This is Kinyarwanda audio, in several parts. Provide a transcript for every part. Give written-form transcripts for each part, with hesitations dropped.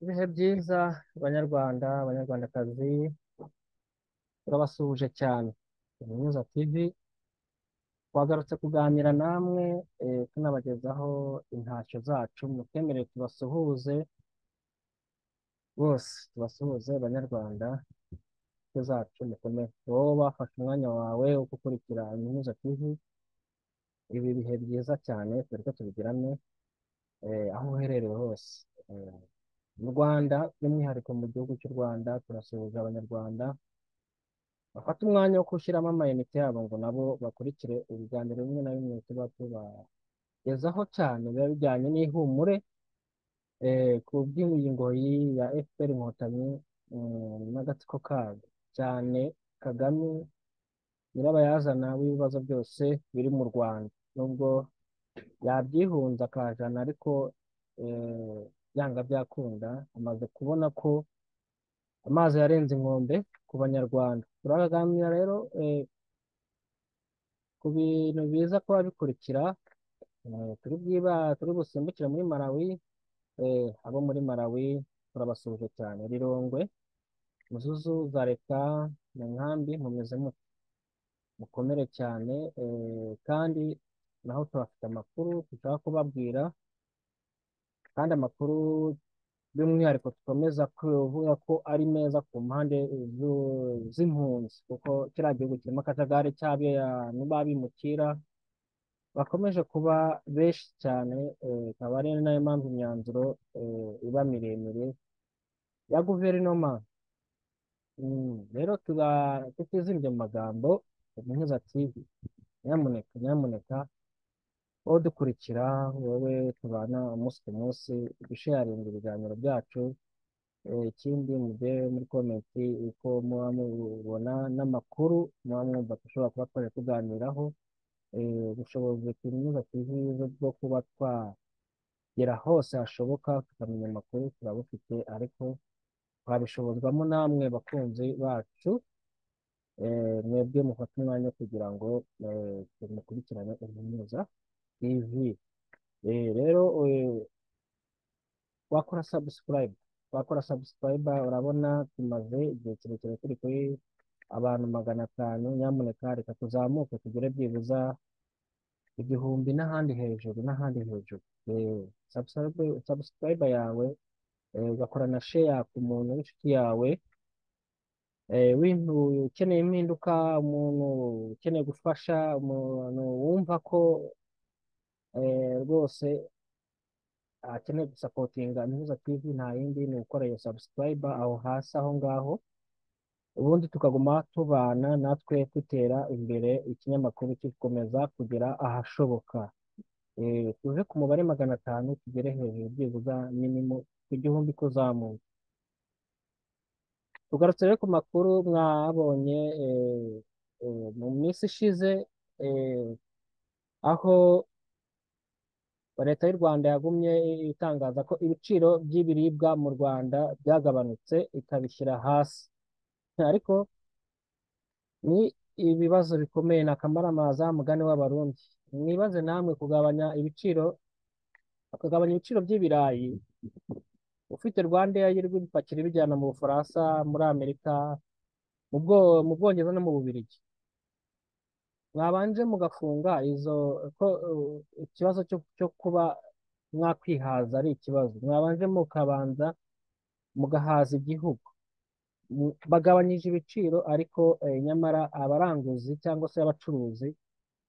Ibihe byiza banyarwanda, banyarwandakazi, turabasuhuje cyane. Kaminuza TV twagarutse kuganira namwe, tunabagezaho intashyo zacu, mutwemerere tubasuhuze bose, tubasuhuze banyarwanda, intashyo zacu mukomere. Wowe wafashe umwanya wawe wo gukurikira Kaminuza TV, ibi bihe byiza cyane turiko tubigirane, aho uherereye hose. Mu Rwanda, by'umwihariko mu gihugu cy'u Rwanda, turasuhuza abanyarwanda bafata umwanya wo gushyiramo amayinite yabo ngo nabo bakurikire ibiganiro bimwe na bimwe tuba tubagezaho cyane biba bijyanye n'ihumure, ku bw'ingoyi ya FPR Inkotanyi, n'agatsiko kayo, cyane Kagame nyirabayazana w'ibibazo byose biri mu Rwanda, nubwo yabyihunza akajana, ariko byanga byakunda amaze kubona ko amazi yarenze inkombe ku banyarwanda. Turaganira rero ku bintu biza kuba bikurikira, turi busimbukire muri Malawi, abo muri Malawi turabasuhuje cyane. Rirongwe, Muzuzu, Zareka, mu nkambi mumeze mute? Mukomere cyane, kandi naho tuhafite amakuru dushaka kubabwira, kandi amakuru by'umwihariko dukomeza kuvuga ko ari meza ku mpande z'impunzi, kuko kiriya gihugu kirimo akajagari cy'abantu b'abimukira bakomeje kuba benshi cyane, ikaba ari nayo mpamvu imyanzuro iba miremire ya guverinoma. Rero tutizimbye mu magambo, Kaminuza TV, nyamuneka nyamuneka wowe dukurikira, wowe tubana umunsi ku munsi, dusharinga ibiganiro byacu, ikindi mujye muri komenti uko muba mubona n'amakuru muba mwumva dushobora kuba twari tuganiraho, ubushobozi Kaminuza TV bwo kuba twagera hose hashoboka tukamenya amakuru turabufite, ariko twabishobozwamo namwe bakunzi bacu, mwebwe mufate umwanya kugira ngo mukurikirane Kaminuza TV. Rero wakora subscribe, wakora subscribe, urabona tumaze igihe kirekire turi kuri abantu 500, nyamuneka reka tuzamuke tugere byibuza 1000 n'ahandi hejuru n'ahandi hejuru. Subscribe yawe, ugakora na share ku muntu w'inshuti yawe, ukeneye impinduka, umuntu ukeneye gufasha, umuntu wumva ko rwose akeneye gusapotinga Kaminuza TV, nta yindi ni ugukora iyo subscribe aho hasi aho ngaho, ubundi tukaguma tubana natwe dutera imbere, ikinyamakuru kikomeza kugera ahashoboka. Tuve ku mubare 500 tugere hejuru byibuza minimum ku 1000 kuzamuka. Tugarutse rero ku makuru mwabonye mu minsi ishize, aho leta y'u Rwanda yagumye itangaza ko ibiciro by'ibiribwa mu Rwanda byagabanutse ikabishyira hasi, ariko ni ibibazo bikomeye na kamaramaza mugani w'Abarundi. Mwibaze namwe kugabanya ibiciro, bakagabanya ibiciro by'ibirayi, ufite Rwandair yirirwa ibipakira ibijyana mu Bufaransa, muri Amerika, mu Bwongereza no mu Bubiligi. Mwabanje mugafunga izo ko ikibazo cyo kuba mwakwihaza ari ikibazo, mwabanje mukabanza mugahaza igihugu. Bagabanyije ibiciro, ariko nyamara abaranguzi cyangwa se abacuruzi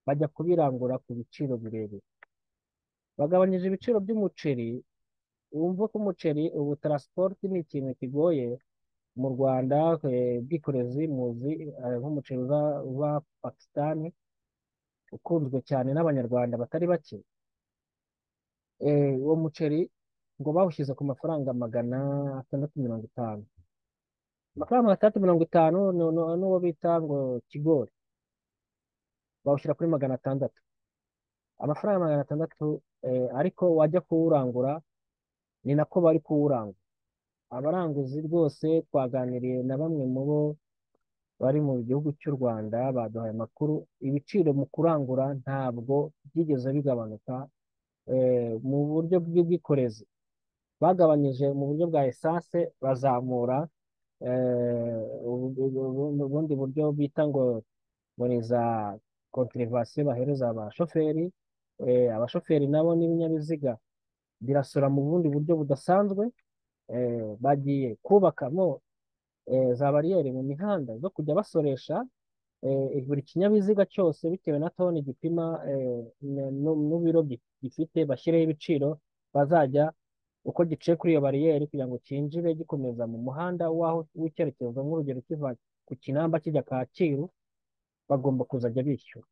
bajya kubirangura ku biciro birebire. Bagabanyije ibiciro by'umuceri, wumva ko umuceri ubu transport ni ikintu kigoye mu Rwanda, ubwikorezi muzi, nk'umuceri uva Pakistan ukunzwe cyane n'abanyarwanda batari bake. Uwo muceri ngo bawushyize ku mafaranga 650, amafaranga 650 n'uwo bita ngo kigori bawushyira kuri 600, amafaranga 600, ariko wajya kuwurangura ni nako bari kuwurangura. Abaranguzi rwose twaganiriye na bamwe mu bo bari mu gihugu cy'u Rwanda, baduhaye amakuru, ibiciro mu kurangura ntabwo byigeze bigabanuka, mu buryo bw'ubwikorezi. Bagabanyije mu buryo bwa essence, bazamura ubundi buryo bita ngo ni za konterevasiyo bahereza abashoferi. Abashoferi nabo n'ibinyabiziga birasora mu bundi buryo budasanzwe. Bagiye kubakamo za bariyeri mu mihanda zo kujya basoresha buri kinyabiziga cyose bitewe na toni gipima n'ibiro gifite, bashyireho ibiciro bazajya uko giciye kuri iyo bariyeri kugira ngo cyinjire gikomeza mu muhanda w'aho w'icyerekezo, nk'urugero kiva ku Kinamba kijya Kacyiru, bagomba kuzajya bishyura.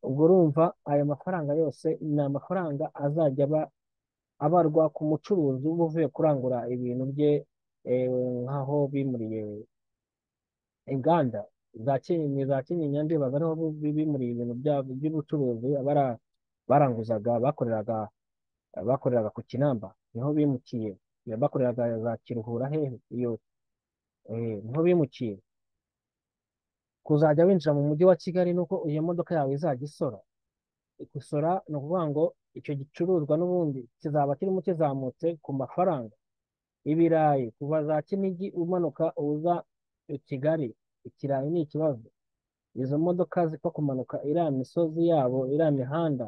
Ubwo urumva ayo mafaranga yose ni amafaranga azajya aba abarwa ku mucuruzi uba uvuye kurangura ibintu bye, nk'aho bimuriye inganda za Kinyinya, za Kinyinya ndibaza ariho bimuriye ibintu byabo by'ubucuruzi, baranguzaga, bakoreraga ku Kinamba, niho bimukiye, bakoreraga za Kiruhura hehe iyo, niho bimukiye. Kuzajya winjira mu mujyi wa Kigali nuko iyo modoka yawe izajya isora. Gusora ni ukuvuga ngo icyo gicuruzwa n'ubundi kizaba kirimo kizamutse ku mafaranga. Ibirayi kuva za Kinigi umanuka uza i Kigali, ikirayi ni ikibazo. Izo modoka zipfa kumanuka iriya misozi yabo, iriya mihanda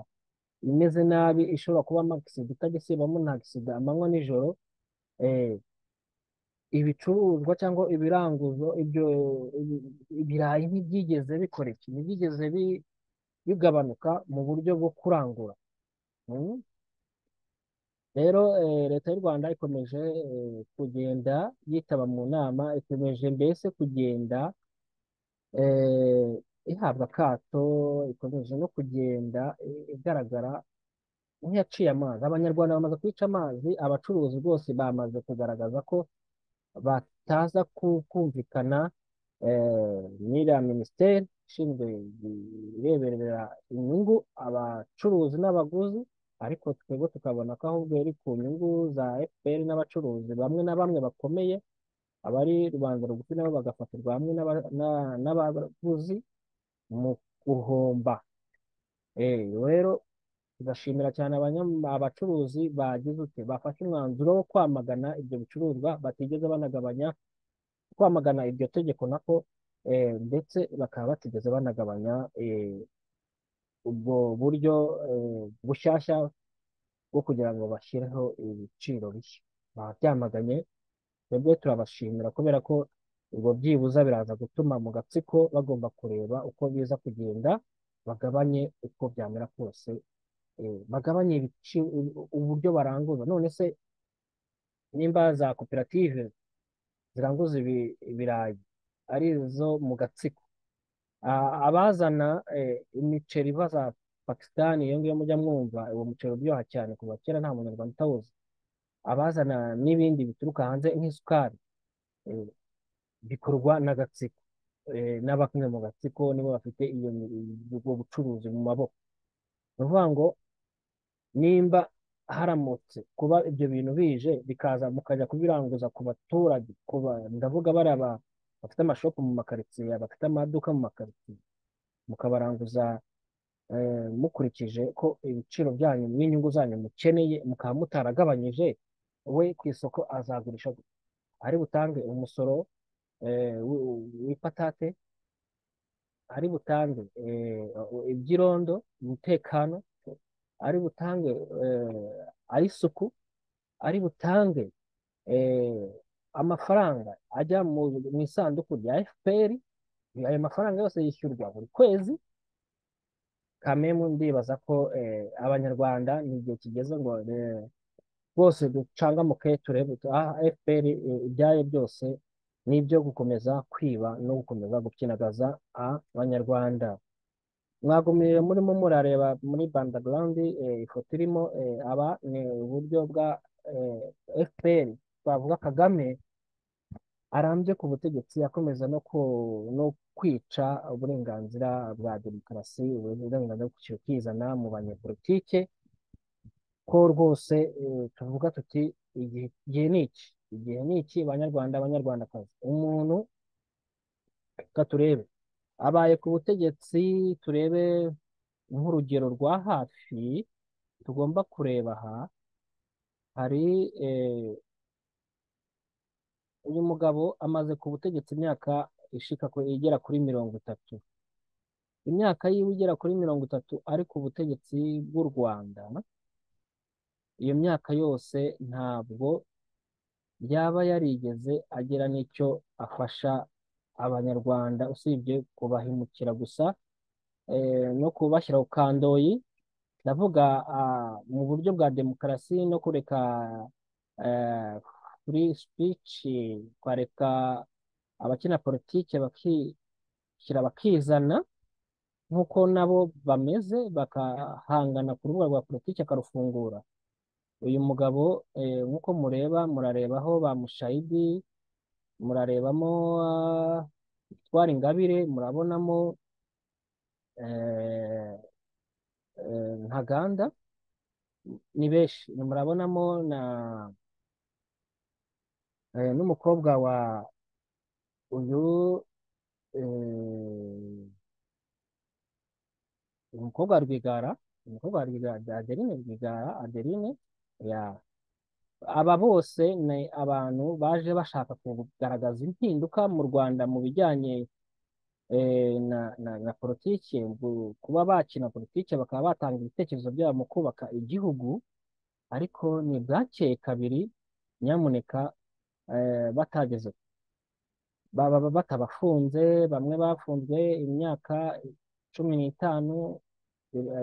imeze nabi, ishobora kubamo agisida itajya isibamo na agisida amanywa n'ijoro. Ibicuruzwa cyangwa ibiranguzo, ibyo ibirayi ntibyigeze bikora iki, ntibyigeze bigabanuka mu buryo bwo kurangura. Rero leta y'u Rwanda ikomeje kugenda yitaba mu nama, ikomeje mbese kugenda ihabwa akato, ikomeje no kugenda igaragara nk'iyaciye amazi. Abanyarwanda bamaze kwica amazi, abacuruzi rwose bamaze kugaragaza ko bataza kumvikana n'iriya minisiteri ishinzwe ireberera inyungu abacuruzi n'abaguzi, ariko twebwe tukabona ko ahubwo iri ku nyungu za FPR n'abacuruzi bamwe na bamwe bakomeye, abari rubanda rugufi nabo bagafatirwa hamwe n'abaguzi mu guhomba. Rero tugashimira cyane abacuruzi bagize ute, bafashe umwanzuro wo kwamagana ibyo bicuruzwa batigeze banagabanya, kwamagana iryo tegeko nako, ndetse bakaba batigeze banagabanya ubwo buryo bushyashya bwo kugira ngo bashyireho ibiciro bishya. Babyamaganye, twebwe turabashimira kubera ko ubwo byibuza biraza gutuma mu gatsiko bagomba kureba uko biza kugenda, bagabanye uko byamera kose, bagabanye uburyo baranguza. None se nimba za koperative ziranguza ibirayi ari izo mu gatsiko, abazana imiceri iva za Pakisitani, iyo ngiyo mujya mwumva uwo muceri uryoha cyane kuva kera nta munyarwanda utawuzi, abazana n'ibindi bituruka hanze nk'isukari, bikorwa n'agatsiko, n'abamwe mu gatsiko nibo bafite ubwo bucuruzi mu maboko. Ni ukuvuga ngo nimba haramutse kuba ibyo bintu bije bikaza mukajya kubiranguza ku baturage, ndavuga bariya bafite amashopu mu makaritsiye, bafite amaduka mu makaritsiye, mukabaranguza mukurikije ko ibiciro byanyu n'inyungu zanyu mukeneye, mukaba mutaragabanyije, we ku isoko azagurisha gute? Ari butange umusoro w'ipatate, ari butange iby'irondo, umutekano, ari butange ay'isuku, ari butange amafaranga ajya mu isanduku rya FPR. Ayo mafaranga yose yishyurwa buri kwezi. Kamemu ndibaza ko abanyarwanda ni igihe kigeze ngo bose ducangamuke, turebe FPR ibyayo byose ni ibyo gukomeza kwiba no gukomeza gupyinagaza abanyarwanda. Mwagumiye murimo murareba muri background, ifoto irimo, aba ni uburyo bwa FPR, twavuga Kagame arambye ku butegetsi, akomeza no kwica uburenganzira bwa demokarasi, uburenganzira bwo kwishyira mu banyepolitike, ko rwose tuvuga tuti igihe ni iki, igihe ni iki banyarwanda, banyarwandakazi. Umuntu reka turebe abaye ku butegetsi, turebe nk'urugero rwa hafi tugomba kureba aha Hari uyu mugabo amaze ku butegetsi imyaka ishika igera kuri 30. Imyaka yiwe igera kuri 30 ari ku butegetsi bw'u Rwanda, iyo myaka yose ntabwo yaba yarigeze agira n'icyo afasha Abanyarwanda usibye kubahemukira gusa no kubashyira ku kandoyi. Ndavuga mu buryo bwa demokarasi no kureka free speech, kwareka abakina politike bakishyira bakizana nk'uko nabo bameze, bakahangana ku rubuga rwa politiki akarufungura. Uyu mugabo nk'uko mureba, murarebaho ba Mushayidi, murarebamo Victoire Ingabire, murabonamo Ntaganda, ni benshi. Murabonamo na n'umukobwa wa uyu umukobwa wa Rwigara, umukobwa wa Rwigara, Adeline Rwigara, Adeline ya. Aba bose ni abantu baje bashaka kugaragaza impinduka mu Rwanda mu bijyanye na politiki, kuba bakina politiki bakaba batanga ibitekerezo byabo mu kubaka igihugu, ariko ni bwakeye kabiri nyamuneka batageze baba batabafunze. Bamwe bafunzwe imyaka 15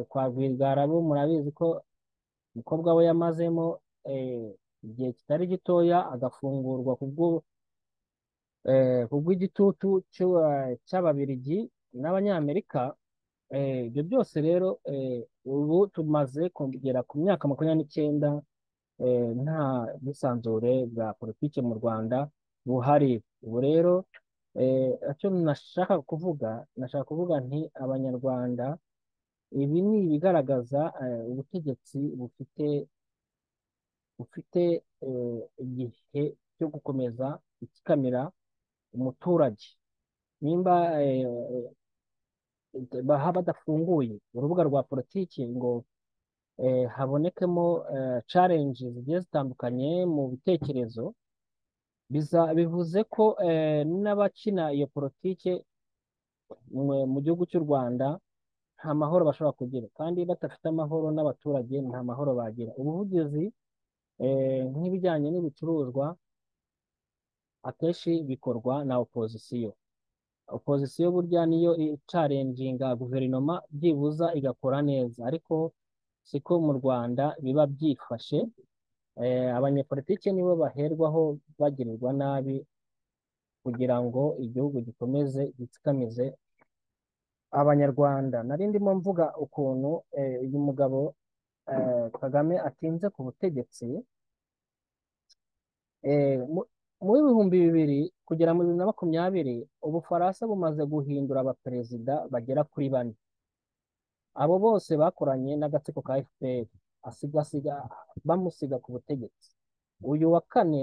kwa Rwigara, bo murabizi ko umukobwa we yamazemo igihe kitari gitoya agafungurwa kubw'igitutu cy'Ababiligi n'Abanyamerika. Ibyo byose rero ubu tumaze kugera ku myaka 29 nta bwisanzure bwa politiki mu Rwanda buhari. Ubu rero icyo nashaka kuvuga, nashaka kuvuga nti Abanyarwanda, ibi ni ibigaragaza ubutegetsi bufite igihe cyo gukomeza gutsikamira umuturage. Nimba baha badafunguye urubuga rwa politiki ngo habonekemo challenge zigiye zitandukanye mu bitekerezo, bivuze ko n'abakina iyo politiki mu gihugu cy'u Rwanda nta mahoro bashobora kugira, kandi badafite amahoro n'abaturage nta mahoro bagira. Ubuvugizi nk'ibijyanye n'ibicuruzwa akenshi bikorwa na opozisiyo. Opozisiyo burya niyo icarenjinga guverinoma byibuza igakora neza, ariko siko mu Rwanda biba byifashe. Abanyepolitike nibo baherwaho bagirirwa nabi kugira ngo igihugu gikomeze gitsikamize Abanyarwanda. Nari ndimo mvuga ukuntu uyu mugabo Kagame atinze ku butegetsi. Mu 2000 kugera mu 2020, Ubufaransa bumaze guhindura abaperezida bagera kuri bane. Abo bose bakoranye n'agatsiko ka FPR, asiga bamusiga ku butegetsi. Uyu wa kane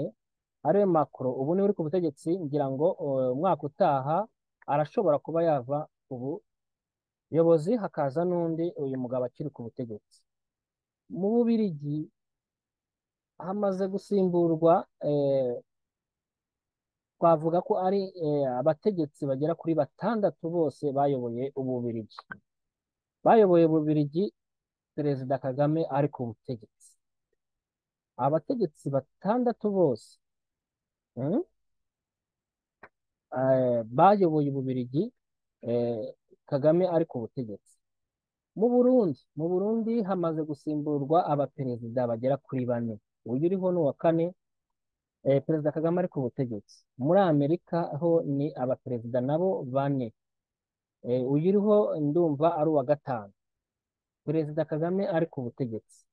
ariwe Macron ubu niwe uri ku butegetsi, ngira ngo umwaka utaha arashobora kuba yava ku buyobozi hakaza n'undi, uyu mugabo akiri ku butegetsi. Mu Bubiligi hamaze gusimburwa twavuga ko ari abategetsi bagera kuri batandatu bose bayoboye Ububiligi. Bayoboye Ububiligi Perezida Kagame ari ku butegetsi. Abategetsi batandatu bose bayoboye Ububiligi Kagame ari ku butegetsi. Mu Burundi hamaze gusimburwa abaperezida bagera kuri bane. Uyu uriho ni uwa kane, Perezida Kagame ari ku butegetsi. Muri Amerika ho ni abaperezida nabo bane. Uyu uriho ndumva ari uwa gatanu. Perezida Kagame ari ku butegetsi.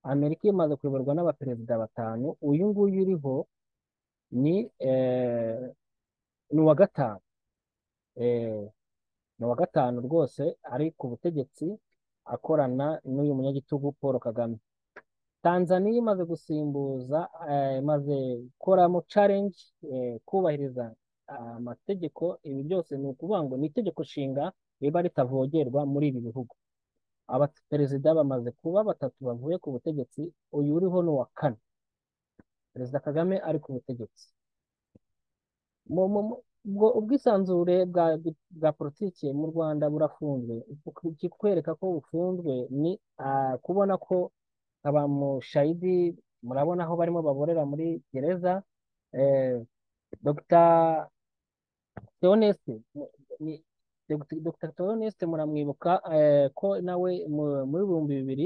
Amerika imaze kuyoborwa n'abaperezida batanu, uyu nguyu uriho ni uwa gatanu. Ni uwa gatanu rwose ari ku butegetsi akorana n'uyu munyagitugu Paul Kagame. Tanzania imaze gusimbuza, imaze gukoramo challenge, kubahiriza amategeko. Ibi byose ni ukuvuga ngo ni itegeko nshinga riba ritavogerwa muri ibi bihugu. Abaperezida bamaze kuba batatu bavuye ku butegetsi, uyu uriho ni uwa kane. Perezida Kagame ari ku butegetsi. Ubwo ubwisanzure bwa politiki mu Rwanda burafunzwe. Ikikwereka ko bufunzwe ni kubona ko aba Mushayidi, murabona aho barimo baborera muri gereza. Dr. Theoneste ni Dr. Theoneste muramwibuka ko nawe muri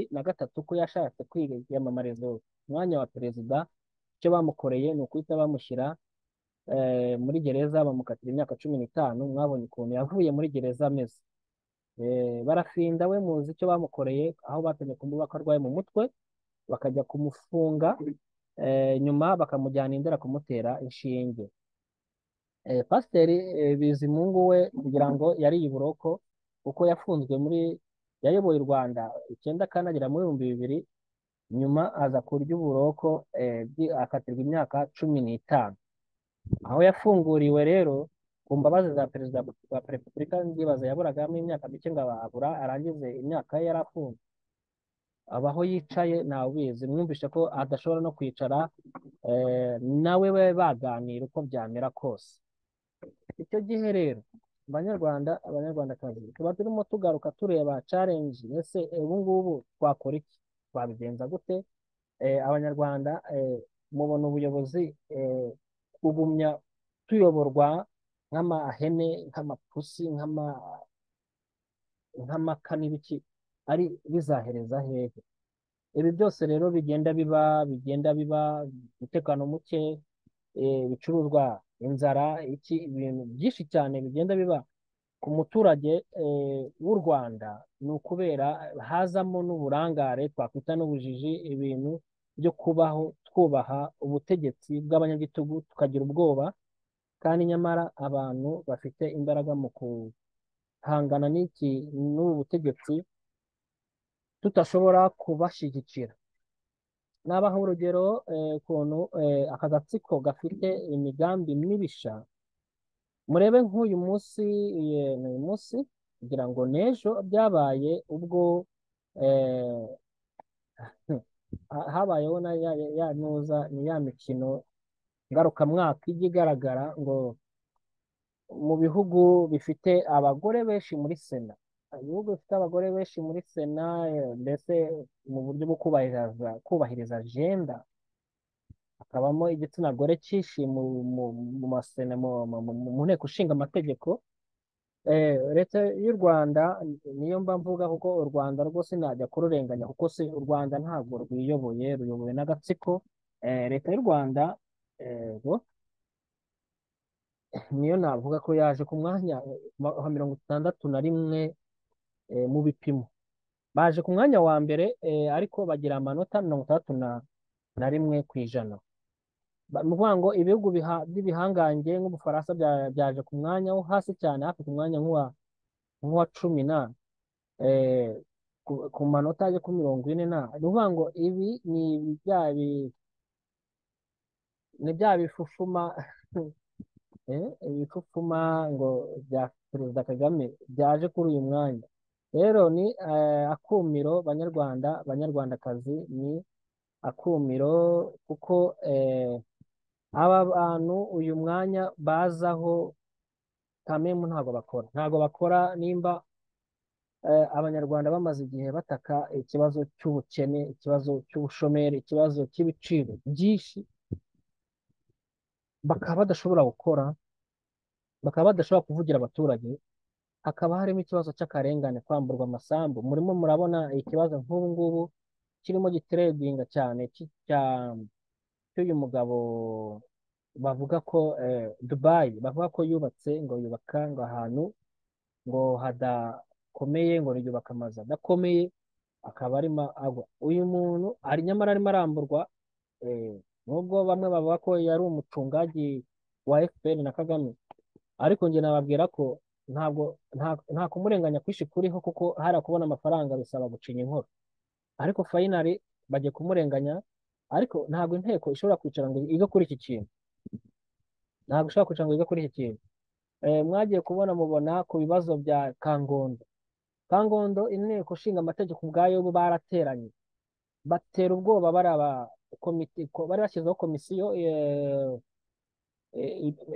2003 ko yashatse kwiyamamariza umwanya wa perezida. Icyo bamukoreye ni ukuhita bamushyira muri gereza, bamukatira imyaka 15. Mwabonye ukuntu yavuye muri gereza ameze. Barafinda we muzi icyo bamukoreye, aho batumye kumuba ko arwaye mu mutwe, bakajya kumufunga, nyuma bakamujyana i Ndera kumutera inshinge. Pasiteri Bizimungu we kugira ngo yariye uburoko, kuko yafunzwe muri, yayoboye u Rwanda 94 agera muri 2000, nyuma aza kurya uburoko, akatirwa imyaka 15. Aho yafunguriwe rero ku mbabazi za perezida wa repubulika, ndibaza yaburagamo imyaka mike ngo abura arangize imyaka ye yari afunzwe. Abaho yicaye ntawubizi, mwumvishe ko adashobora no kwicara nawe we baganira uko byamera kose. Icyo gihe rero Abanyarwanda, Abanyarwandakazi, tuba turimo tugaruka tureba challenge, ese ubu ngubu twakora iki, twabigenza gute? Abanyarwanda mubona ubuyobozi kugumya tuyoborwa nk'amahene, nk'amapusi, nk'amaka n'ibiki, ari bizahereza hehe? Ibi byose rero bigenda biba umutekano muke, ibicuruzwa, inzara, iki, ibintu byinshi cyane bigenda biba ku muturage w'u Rwanda, ni ukubera hazamo n'uburangare twakwita n'ubujiji, ibintu byo kubaho twubaha ubutegetsi bw'abanyagitugu tukagira ubwoba, kandi nyamara abantu bafite imbaraga mu guhangana n'iki n'ubu butegetsi tudashobora kubashyigikira. Nabaha urugero ukuntu aka gatsiko gafite imigambi mibisha. Murebe nk'uyu munsi, uyu munsi kugira ngo n'ejo byabaye ubwo habayeho na ya nuza, ni ya mikino ngarukamwaka ijya igaragara ngo mu bihugu bifite abagore benshi muri Sena, ibihugu bifite abagore benshi muri Sena, mbese mu buryo bwo kubahiriza agenda, hakabamo igitsina gore cyinshi mu masena, mu nteko ishinga amategeko. Leta y'u Rwanda niyo mba mvuga, kuko u Rwanda rwose najya kururenganya, kuko si u Rwanda ntabwo rwiyoboye, ruyobowe n'agatsiko. Leta y'u Rwanda niyo navuga ko yaje ku mwanya wa 61 mu bipimo. Baje ku mwanya wa mbere, ariko bagira amanota 61%. Ni ukuvuga ngo ibihugu by'ibihangange nk'Ubufaransa byaje ku mwanya wo hasi cyane, hafi ku mwanya nk'uwa 10 na ku manota ajya kuri 40 na. Ni ukuvuga ngo ibi ni bya bifufuma ibifufuma ngo bya Perezida Kagame byaje kuri uyu mwanya. Rero ni akumiro Banyarwanda, Banyarwandakazi, ni akumiro kuko aba bantu uyu mwanya bazaho kamemu ntabwo bakora, ntabwo bakora. Nimba Abanyarwanda bamaze igihe bataka ikibazo cy'ubukene, ikibazo cy'ubushomeri, ikibazo cy'ibiciro byinshi, bakaba badashobora gukora, bakaba badashobora kuvugira abaturage, hakaba harimo ikibazo cy'akarengane, kwamburwa amasambu. Murimo murabona ikibazo nk'ubu ngubu kirimo gitredinga cyane cy'uyu mugabo bavuga ko Dubai, bavuga ko yubatse ngo yubaka ngo ahantu ngo hadakomeye, ngo yubaka amazu adakomeye, akaba arimo agwa. Uyu muntu ari nyamara arimo aramburwa, nubwo bamwe bavuga ko yari umucungaji wa FPR na Kagame, ariko njye nababwira ko ntabwo nta kumurenganya kwishi kuriho, kuko hari kubona amafaranga bisaba gucinya inkoro. Ariko finally bagiye kumurenganya, ariko ntabwo inteko ishobora kwicara ngo ige kuri iki kintu, ntabwo ishobora kwicara ngo ige kuri iki kintu. Mwagiye kubona mubona ku bibazo bya Kangondo, Kangondo, inteko ishinga amategeko ubwayo bo barateranye, batera ubwoba bari aba komite, bari bashyizeho komisiyo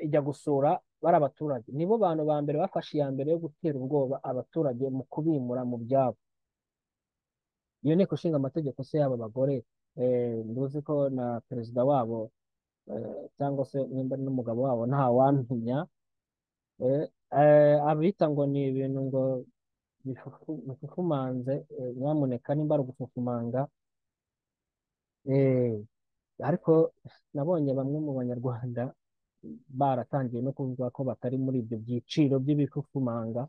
ijya gusura bari abaturage. Nibo bantu ba mbere bafashe iya mbere yo gutera ubwoba abaturage mu kubimura mu byabo. Iyo nteko ishinga amategeko se y'aba bagore, nduzi ko na perezida wabo cyangwa se nimba ari n'umugabo wabo ntawamenya, abita ngo ni ibintu ngo bifufumanze, nyamuneka nimba ari ugufufumanga, ariko nabonye bamwe mu banyarwanda baratangiye no kuvuga ko batari muri ibyo byiciro by'ibifufumanga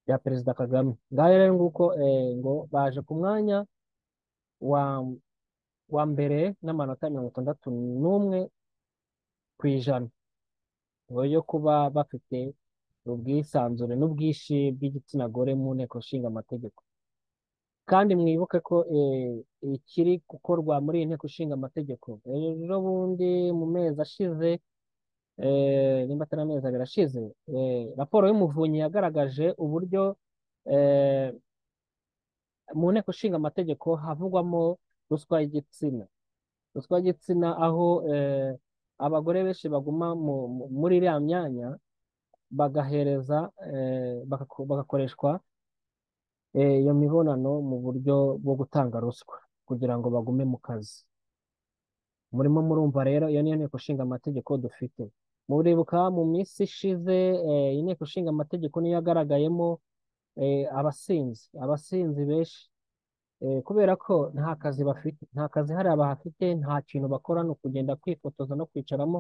bya Perezida Kagame. Ngaho rero nguko, ngo baje ku mwanya wa mbere n'amanota 61% ngo yo kuba bafite ubwisanzure n'ubwinshi bw'igitsina gore mu nteko ishinga amategeko. Kandi mwibuke ko ikiri gukorwa muri iyi nteko ishinga amategeko ejo bundi mu mezi ashize, nimba atari amezi 2 ashize, raporo y'Umuvunyi yagaragaje uburyo mu nteko ishinga amategeko havugwamo ruswa y'igitsina. Ruswa y'igitsina aho abagore benshi baguma muri iriya myanya bagahereza, bagakoreshwa iyo mibonano mu buryo bwo gutanga ruswa kugira ngo bagume mu kazi. Murimo murumva rero iyo niyo nteko ishinga amategeko dufite. Muribuka mu minsi ishize, inteko ishinga amategeko niyo yagaragayemo abasinzi benshi, kubera ko nta kazi bafite, nta kazi hariya bahafite, nta kintu bakora, ni ukugenda kwifotoza no kwicaramo.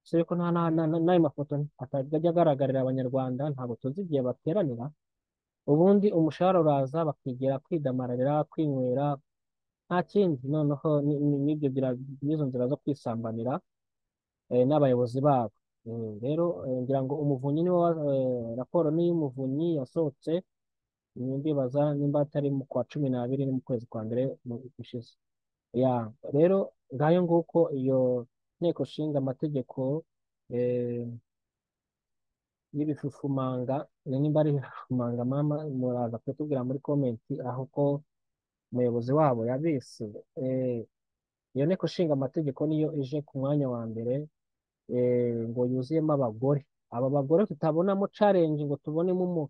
Si ko n'ayo mafoto atajya agaragarira abanyarwanda, ntabwo tuzi igihe bateranira. Ubundi umushahara uraza bakigira kwidamararira, kwinywera, nta kindi. Noneho n'ibyo n'izo nzira zo kwisambanira n'abayobozi babo. Rero ngira ngo Umuvunyi niwe raporo ni iy'Umuvunyi yasohotse, ndibaza nimba atari mu kwa 12 ni mu kwezi kwa mbere gushize. Ya rero ngayo nguko iyo nteko ishinga amategeko y'ibifufumanga, nimba ari ibifufumanga mama muraza kutubwira muri comment aho ko umuyobozi wabo yabise. Iyo nteko ishinga amategeko niyo ije ku mwanya wa mbere, ngo yuzuyemo abagore. Aba bagore tutabonamo challenge ngo tubonemo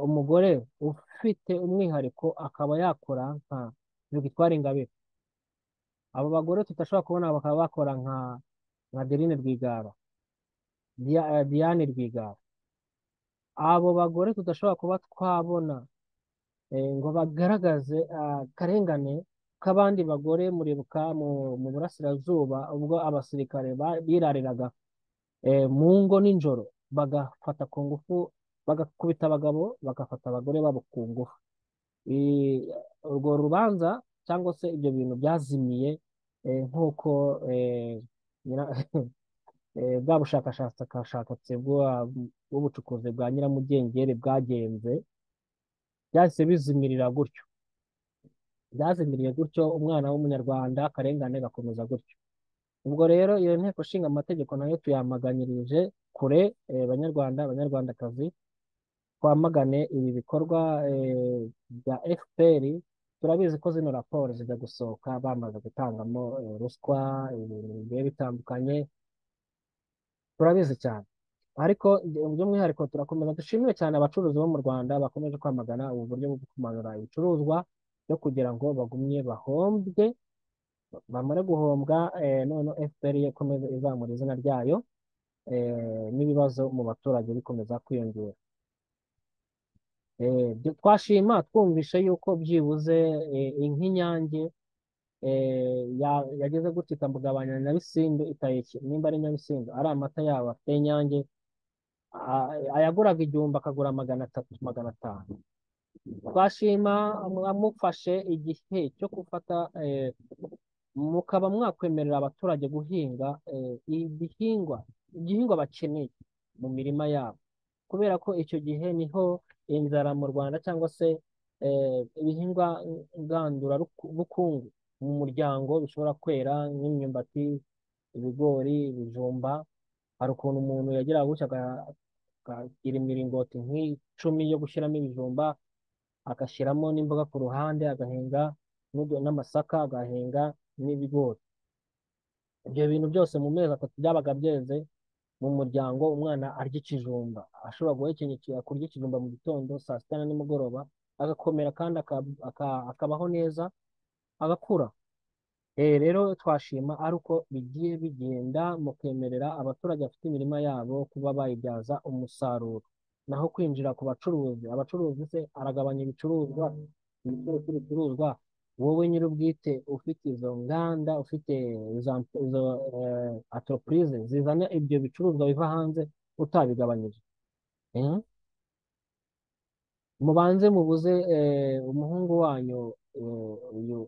umugore ufite umwihariko akaba yakora nka Victoire Ingabire. Abo bagore tutashobora kubona bakaba bakora nka Adeline Rwigara, Diane Rwigara. Abo bagore tudashobora kuba twabona ngo bagaragaze akarengane k'abandi bagore. Muribuka mu burasirazuba ubwo abasirikare birariraga mu ngo nijoro, bagafata ku ngufu, bagakubita abagabo, bagafata abagore babo ku ngufu. Urwo rubanza cyangwa se ibyo bintu byazimiye, nk'uko bwa bushakashatsi bw'ubucukuzi bwa Nyiramugengeri bwagenze, byahise bizimirira gutyo, byazimiriye gutyo, umwana w'umunyarwanda akarengane gakomeza gutyo. Ubwo rero iyo nteko ishinga amategeko nayo tuyamaganyirije kure, banyarwanda, banyarwandakazi, twamagane ibi bikorwa bya FPR. Turabizi ko zino raporo zijya gusohoka bamaze gutangamo ruswa, ibintu bigiye bitandukanye, turabizi cyane. Ariko by'umwihariko turakomeza dushimire cyane abacuruzi bo mu Rwanda bakomeje kwamagana ubu buryo bwo kumanura ibicuruzwa byo kugira ngo bagumye bahombwe, bamare guhombwa, none FPR ikomeze izamura izina ryayo, n'ibibazo mu baturage bikomeza kwiyongera. Twashima twumvishe yuko byibuze nk'Inyange yageze gutya ikamugabanya Nyabisindu, itayiki nimba ari Nyabisindu ari amata yabo afite Inyange, ayaguraga 1000 akagura 300, 500. Twashima mwamufashe igihe cyo gufata, mukaba mwakwemerera abaturage guhinga igihingwa bakeneye mu mirima yabo, kubera ko icyo gihe niho inzara mu Rwanda cyangwa se ibihingwa ngandurabukungu mu muryango bishobora kwera nk'imyumbati, ibigori, ibijumba. Hari ukuntu umuntu yageraga gutya akagira imiringoti nk'icumi yo gushyiramo ibijumba, agashyiramo n'imboga ku ruhande, agahinga n'amasaka, agahinga n'ibigori. Ibyo bintu byose mu mezi 3 byabaga byeze mu muryango. Umwana arya ikijumba, ashobora guhekenya kurya ikijumba mu gitondo, saa sita na nimugoroba, agakomera kandi akabaho neza, agakura. Rero twashima ari uko bigiye bigenda, mukemerera abaturage bafite imirima yabo kuba bayibyaza umusaruro. Naho kwinjira ku bacuruzi, abacuruzi se aragabanya ibicuruzwa, ibiciro by'ibicuruzwa, wowe nyir'ubwite ufite izo nganda, ufite izo entreprise zizana ibyo bicuruzwa biva hanze, utabigabanyije. Mubanze mubuze umuhungu wanyu uyu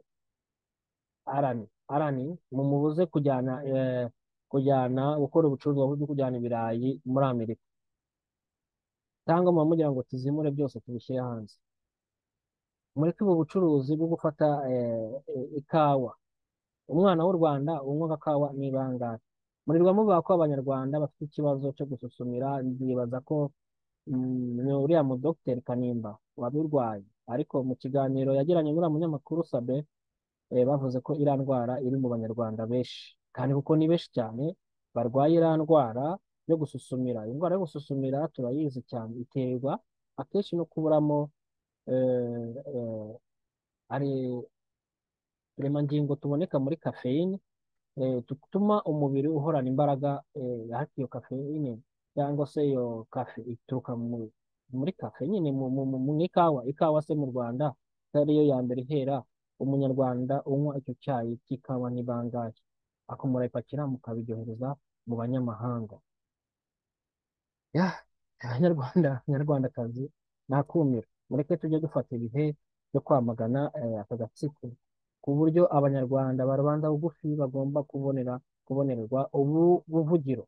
Arani, mumubuze kujyana gukora ubucuruzi bwo kujyana ibirayi muri Amerika, cyangwa muba mugira ngo tuzimure byose tubishyire hanze. Mureke ubu bucuruzi bwo gufata ikawa. Umwana w'u Rwanda unywa agakawa ni bangahe? Murirwa muvuga ko Abanyarwanda bafite ikibazo cyo gususumira. Ndibaza ko ni uriya mu Dr Kanimba wabirwaye, ariko mu kiganiro yagiranye n'uriya munyamakuru Sabe, bavuze ko iriya ndwara iri mu Banyarwanda benshi, kandi kuko ni benshi cyane barwaye iriya ndwara yo gususumira. Indwara yo gususumira turayizi cyane, iterwa akenshi no kuburamo ari uturemangingo tuboneka muri kafeyine, dutuma umubiri uhorana imbaraga. Ariko iyo kafeyine cyangwa se iyo kafe ituruka muri kafe nyine, mu ikawa. Ikawa se mu Rwanda ariyo ya mbere ihera, Umunyarwanda unywa icyo cyayi cy'ikawa ni bangahe? Ako murayipakira mukabiryohereza mu banyamahanga. Ya, Abanyarwanda, Abanyarwandakazi, nakumira. Mureke tujye dufata ibihe byo kwamagana aka gatsiko, ku buryo Abanyarwanda ba rubanda bugufi bagomba kubonerwa ubu buvugiro.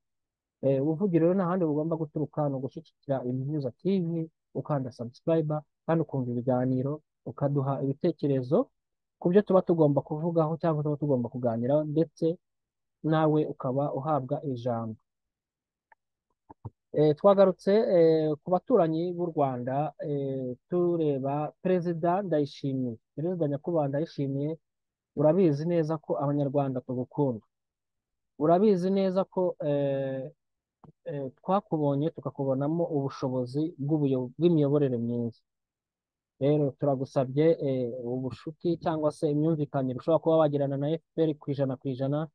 Ubuvugiro rero nta handi bugomba guturuka, ni ugushyigikira Ibinyuza TV, ukanda subscribe kandi ukumva ibiganiro, ukaduha ibitekerezo ku byo tuba tugomba kuvugaho cyangwa tuba tugomba kuganiraho, ndetse nawe ukaba uhabwa ijambo. Twagarutse ku baturanyi b'u Rwanda, tureba Perezida Ndayishimiye. Perezida Nyakubahwa Ndayishimiye, urabizi neza ko Abanyarwanda tugukunda, urabizi neza ko twakubonye tukakubonamo ubushobozi bw'imiyoborere myiza. Rero turagusabye ubushuti cyangwa se imyumvikanire ushobora kuba wagirana na FPR 100%,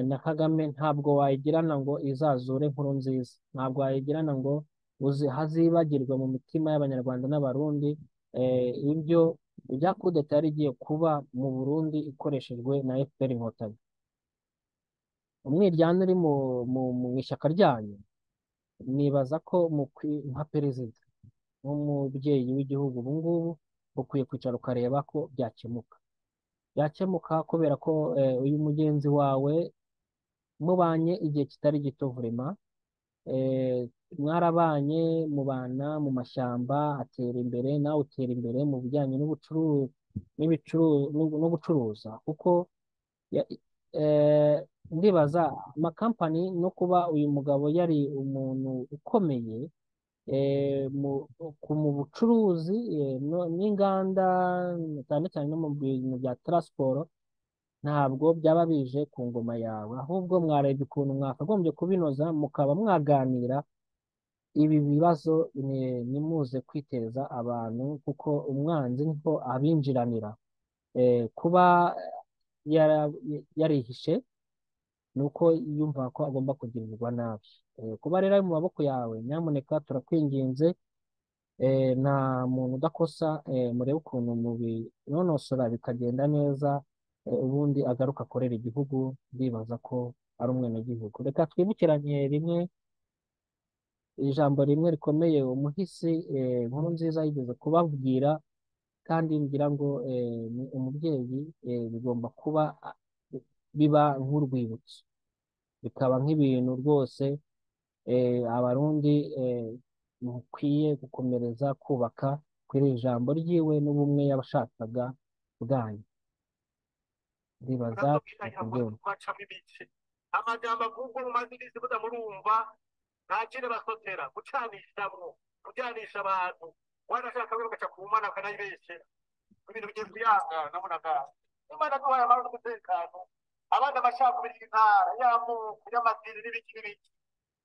na Kagame ntabwo wayigirana ngo izazure Nkurunziza, ntabwo wayigirana ngo hazibagirwe mu mitima y'Abanyarwanda n'Abarundi ibyo ibya kudeta yari igiye kuba mu Burundi ikoreshejwe na FPR Inkotanyi. Umwiryane uri mu ishyaka ryanyu, nibaza ko nka perezida nk'umubyeyi w'igihugu ubu ngubu ukwiye kwicara ukareba ko byakemuka. Byakemuka kubera ko uyu mugenzi wawe mubanye igihe kitari gito, vurema mwarabanye, mubana mu mashyamba, atera imbere nawe utera imbere mu bijyanye no gucuruza, kuko ndibaza amakampani no kuba uyu mugabo yari umuntu ukomeye mu bucuruzi n'inganda, cyane cyane no mu bintu bya taransiporo, ntabwo byaba bije ku ngoma yawe, ahubwo mwarebye ukuntu mwakagombye kubinoza, mukaba mwaganira ibi bibazo, nimuze kwiteza abantu, kuko umwanzi niho abinjiranira. Kuba yarihishe ni uko yumva ko agomba kugirirwa nabi. Kuba rero ari mu maboko yawe, nyamuneka turakwinginze, nta muntu udakosa, murebe ukuntu mubinonosora bikagenda neza, ubundi agaruka akorera igihugu, ndibaza ko ari umwenegihugu. Reka twibukiranye rimwe ijambo rimwe rikomeye umuhisi Nkurunziza yigeze kubabwira, kandi ngira ngo ni umubyeyi, bigomba kuba biba nk'urwibutso, bikaba nk'ibintu rwose Abarundi mukwiye gukomereza kubaka kuri iri jambo ryiwe n'ubumwe yabashakaga bwanyu. Ndibaza kubyumva. Bacamo ibice amajambo avugwa mu mazina murumva nta kindi basotera gucanishamwo, kujanisha abantu. Wanashaka bagaca ku Mana bakanayibeshera. Ibintu bigiye kuyanga nabonaga Imana duhaye amahoro n'umutekano, abana bashaka y'intara y'amoko y'amadini n'ibiki n'ibiki,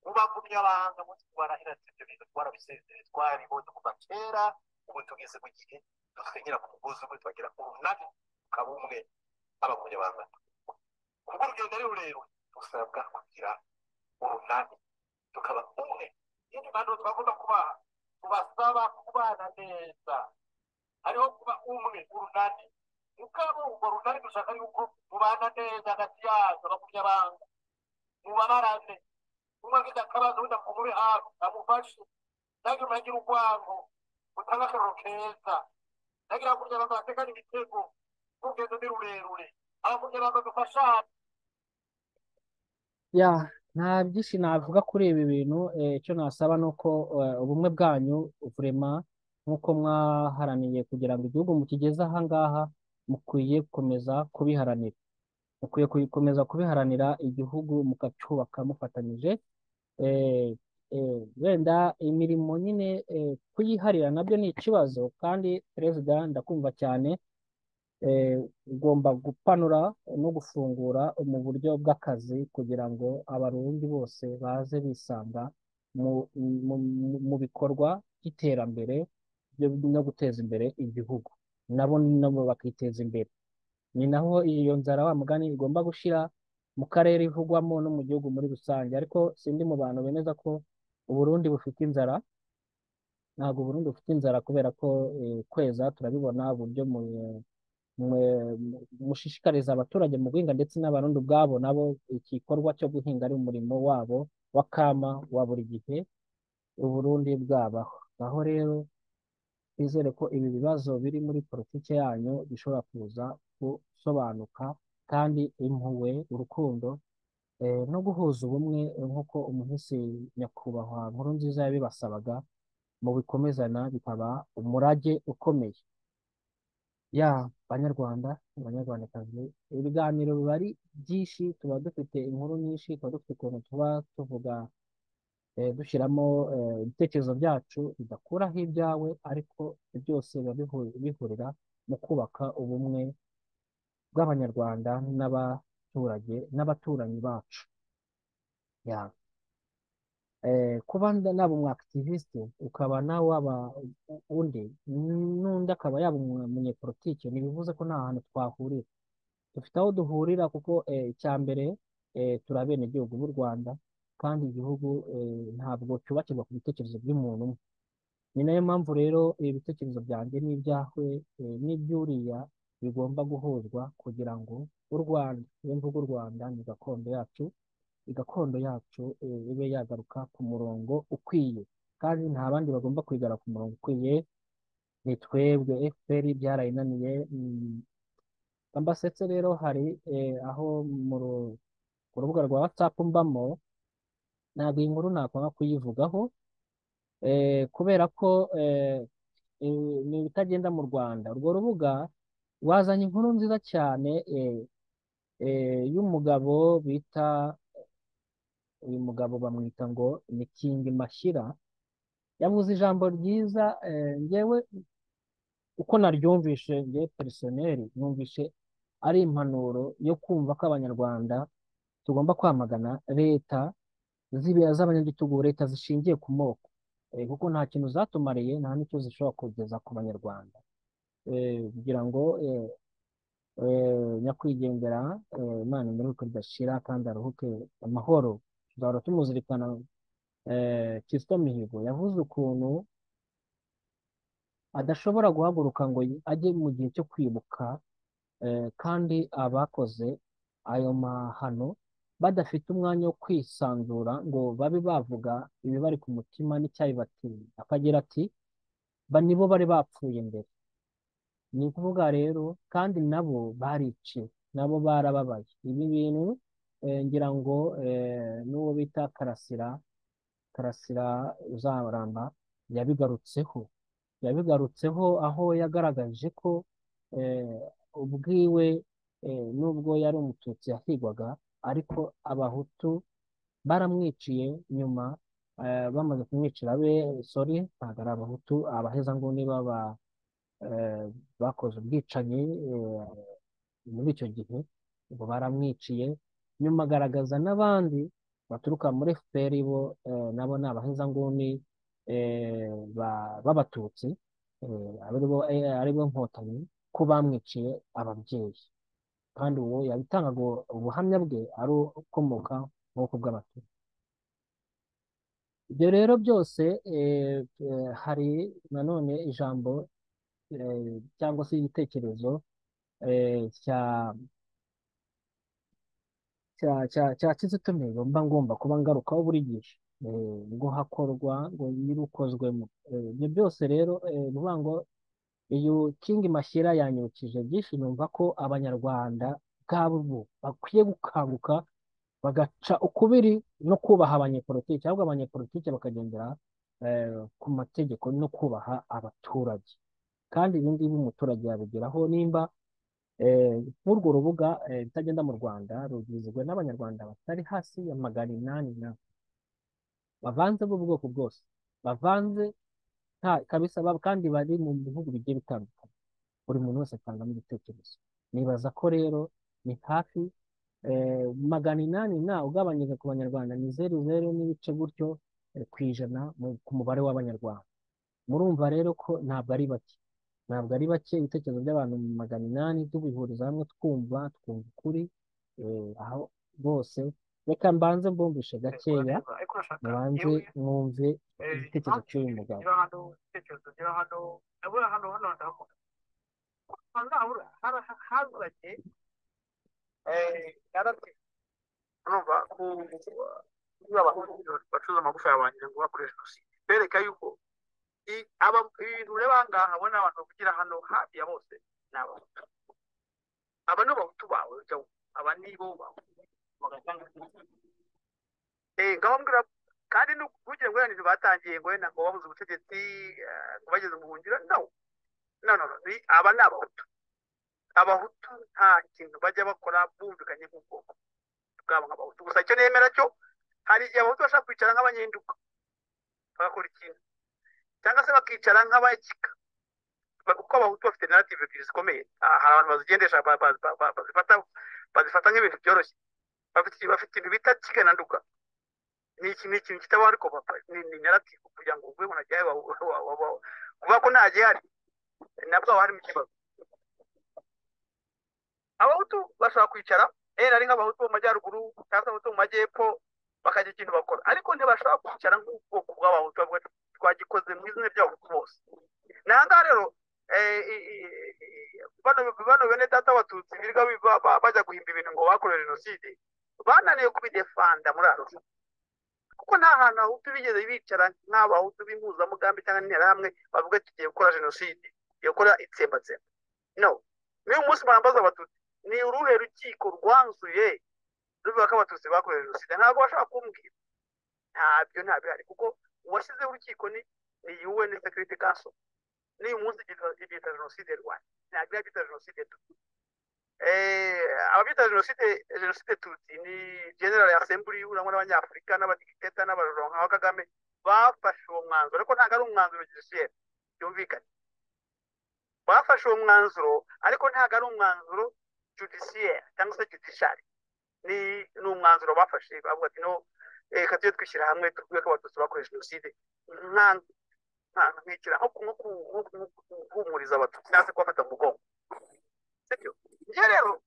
mubagumya abanga munsi barahira ati ibyo bintu twarabisezereye, twarabibonye kuva kera. Ubu tugeze mu gihe dusenyera ku mugozi umwe, tubagira urunani tukaba umwe, abagumya banga. Kubwo urugendo ari rurerure, dusabwa kugira urunani tukaba umwe. Iyindi mpanuro twagomba kubaha, tubasaba kubana neza, hariho kuba umwe, urunani. Mugabo urwo runani dushaka yuko mubana neza hagati yacu, abagumya banga, mubabarane. Umwe agize akabazo, undi amube hafi amufashe, ntagire ntagire urwango, utange akarorero keza, ntagire abagumya banga batekane imitego. Urugendo ni rurerure, abagumya banga dufashane. Ya, nta byinshi navuga kuri ibi bintu. Icyo nasaba ni uko ubumwe bwanyu vraiment, nk'uko mwaharaniye kugira ngo igihugu mukigeze aha ngaha, mukwiye gukomeza kubiharanira, mukwiye gukomeza kubiharanira, igihugu mukacyubaka mufatanyije. Wenda imirimo nyine kuyiharira nabyo ni ikibazo, kandi perezida ndakumva cyane, ugomba gupanura no gufungura mu buryo bw'akazi kugira ngo Abarundi bose baze bisanga mu bikorwa by'iterambere no guteza imbere igihugu, nabo bakiteza imbere. Ni naho iyo nzara wa mugani igomba gushira mu karere ivugwamo no mu gihugu muri rusange. Ariko sindi mu bantu bemeza ko Uburundi bufite inzara. Ntabwo Uburundi bufite inzara, kubera ko kweza turabibona uburyo mushishikariza abaturage mu guhinga, ndetse n'Abarundi ubwabo nabo igikorwa cyo guhinga ari umurimo wabo wa kama wa buri gihe Uburundi bwabaho. Aho rero twizere ko ibi bibazo biri muri politiki yanyu bishobora kuza gusobanuka, kandi impuhwe, urukundo no guhuza ubumwe nk'uko umuhisi nyakubahwa Nkurunziza yabibasabaga, mu bikomezana bikaba umurage ukomeye. Ya, Banyarwanda, Banyarwandakazi, ibiganiro biba ari byinshi, tuba dufite inkuru nyinshi, tuba dufite ukuntu tuba tuvuga, dushyiramo ibitekerezo byacu bidakuraho ibyawe, ariko byose biba bihurira mu kubaka ubumwe bw'Abanyarwanda n'abaturage n'abaturanyi bacu. Ya. Kuba naba umu activiste, ukaba nawe waba undi, n'undi akaba yaba umunyepolitike, ntibivuze ko nta hantu twahurira. Dufite aho duhurira, kuko icya mbere turi abenegihugu b'u Rwanda, kandi igihugu ntabwo cyubakirwa ku bitekerezo by'umuntu umwe. Ni nayo mpamvu rero ibitekerezo byanjye n'ibyawe n'iby'uriya bigomba guhuzwa kugira ngo u Rwanda, iyo mvuga u Rwanda ni gakondo yacu, gakondo yacu ibe yagaruka ku murongo ukwiye, kandi nta bandi bagomba kwigara ku murongo ukwiye, ni twebwe. FPR byarayinaniye. Mbasetse rero hari aho ku rubuga rwa WhatsApp mbamo, ntabwo iyi nkuru nakwanga kuyivugaho, kubera ko ni ibitagenda mu Rwanda. Urwo rubuga rwazanye inkuru nziza cyane y'umugabo bita, uyu mugabo bamwita ngo ni King Mashyira, yavuze ijambo ryiza. Njyewe uko naryumvishe, njyewe personnel numvishe ari impanuro yo kumva ko Abanyarwanda tugomba kwamagana leta z'abanyagitugu, leta zishingiye ku moko, kuko nta kintu zatumariye, nta n'icyo zishobora kugeza ku Banyarwanda. Kugira ngo nyakwigendera, Imana imuruhuke ridashira kandi aruhuke amahoro, tuzahora tumuzirikana. Kizito Mihigo yavuze ukuntu adashobora guhaguruka ngo ajye mu gihe cyo kwibuka, kandi abakoze ayo mahano badafite umwanya wo kwisanzura ngo babe bavuga ibibari ku mutima n'icyabibateye. Akagira ati ba nibo bari bapfuye mbere. Ni ukuvuga rero kandi nabo bariciwe, nabo barababaye. Ibi bintu ngira ngo n'uwo bita Karasira Uzaramba yabigarutseho aho yagaragaje ko ubwiwe nubwo yari Umututsi yahigwaga, ariko Abahutu baramwiciye nyuma. Bamaze kumwicira abe, sorry, ntabwo ari Abahutu, abahezanguni baba bakoze ubwicanyi muri icyo gihe, ubwo baramwiciye. Nyuma agaragaza n'abandi baturuka muri FPR, bo nabo ni abahezanguni b'Abatutsi, aribo Nkotanyi, ko bamwiciye ababyeyi. Kandi uwo yabitangaga ubuhamya bwe ari ukomoka mu bwoko bw'Abatutsi. Ibyo rero byose, hari nanone ijambo cyangwa se igitekerezo cya Kizito Mihigo mba ngomba kuba ngarukaho buri gihe, ngo hakorwa ngo yirukozwemo. Ibyo byose rero, ni ukuvuga ngo uyu King Mashyira yanyibukije byinshi. Numva ko Abanyarwanda bwabo ubu bakwiye gukanguka, bagaca ukubiri no kubaha abanyepolitiki, ahubwo abanyepolitiki bakagendera ku mategeko no kubaha abaturage. Kandi ibi ngibi umuturage yabigeraho nimba nk'urwo rubuga Ibitagenda mu Rwanda rugizwe n'Abanyarwanda batari hasi ya 800 na bavanze b'ubwoko bwose, bavanze nta kabisa, kandi bari mu bihugu bigiye bitandukanye, buri muntu wese atangamo igitekerezo. Nibaza ko rero ni hafi 800 na ugabanyije ku Banyarwanda ni zeru zeru n'ibice gutyo ku ijana ku mubare w'Abanyarwanda. Murumva rero ko ntabwo ari bake, ntabwo ari bake. Ibitekerezo by'abantu 800 tubihuriza hamwe, twumva ukuri aho bose. Reka mbanze mbumvishe gakeya, Urareba ariko urashaka mubanze yewe mwumve igitekerezo cy'uyu mugabo. Gira hano igitekerezo, gira hano, ndabona hano, hano ndahabona nabura hazanye narrative, urumva, ku kuri abantu bacuruza amagufa y'abantu ngo bakore jenoside, bereka yuko aba ibintu ureba aha ngaha, ubona abantu bavugira hano hafi ya bose ni Abahutu. Aba ni Abahutu bawe, ujya aba ni bo bawe. Ngaho mbwira kandi ntugire ngo wenda batangiye ngo wenda ngo babuze ubutegetsi, ngo bageze mu buhungiro. No, no, no, no. Aba ni Abahutu. Abahutu nta kintu bajya bakora bumvikanye nk'ubwoko bwabo nk'Abahutu. Gusa icyo nemera cyo, hari igihe Abahutu bashaka kwicara nk'Abanyenduka bagakora ikintu, cyangwa se bakicara nk'Abakika, kuko Abahutu bafite narrative ebyiri zikomeye. Hari abantu bazigendesha, bazifata nk'ibintu byoroshye. Bafite ibintu bita Kika na Nduga. Ni ikintu kitabaho, ariko ni narrative kugira ngo uvuge ngo ntajyayo, kuvuga ko nta gihari nabwo haba harimo ikibazo. Abahutu bashobora kwicara ari nk'Abahutu bo mu majyaruguru cyangwa se Abahutu mu majyepfo, bakagira ikintu bakora, ariko ntibashobora kwicara nk'ubwoko bw'Abahutu bavuga ati twagikoze mu izina ry'Abahutu bose. Ni aha ngaha rero bano bene data Abatutsi birirwa bajya guhimba ibintu ngo bakorewe jenoside, bananiwe kubidefanda muri Arusha, kuko nta hantu Abahutu bigeze bicara nk'Abahutu b'impuzamugambi cyangwa Interahamwe bavuga ati tugiye gukora jenoside, tugiye gukora itsembatsemba. No n'uyu munsi barambaza Abatutsi, ni uruhe rukiko rwanzuye ruvuga ko Abatutsi bakorewe jenoside? Ntabwo bashobora kumbwira, ntabyo, ntabihari, kuko uwashyizeho urukiko ni UN Security Council. N'uyu munsi ibyita jenoside Rwanda, ntabwo ibyita jenoside Tutsi. Ababyita jenoside Tutsi ni General Assembly, urangwa n'Abanyafurika n'abadikiteta n'abajura nka Kagame bafashe uwo mwanzuro, ariko ntabwo ari umwanzuro judiciaire, byumvikane. Bafashe uwo mwanzuro, ariko ntabwo ari umwanzuro judiciaire cyangwa se judiciary. Ni umwanzuro bafashe bavuga ati no reka tujye twishyira hamwe tuvuge ko Abatutsi bakoze jenoside, nka nkikira nko guhumuriza Abatutsi cyangwa se kubafata mu mugongo, sibyo? Njye rero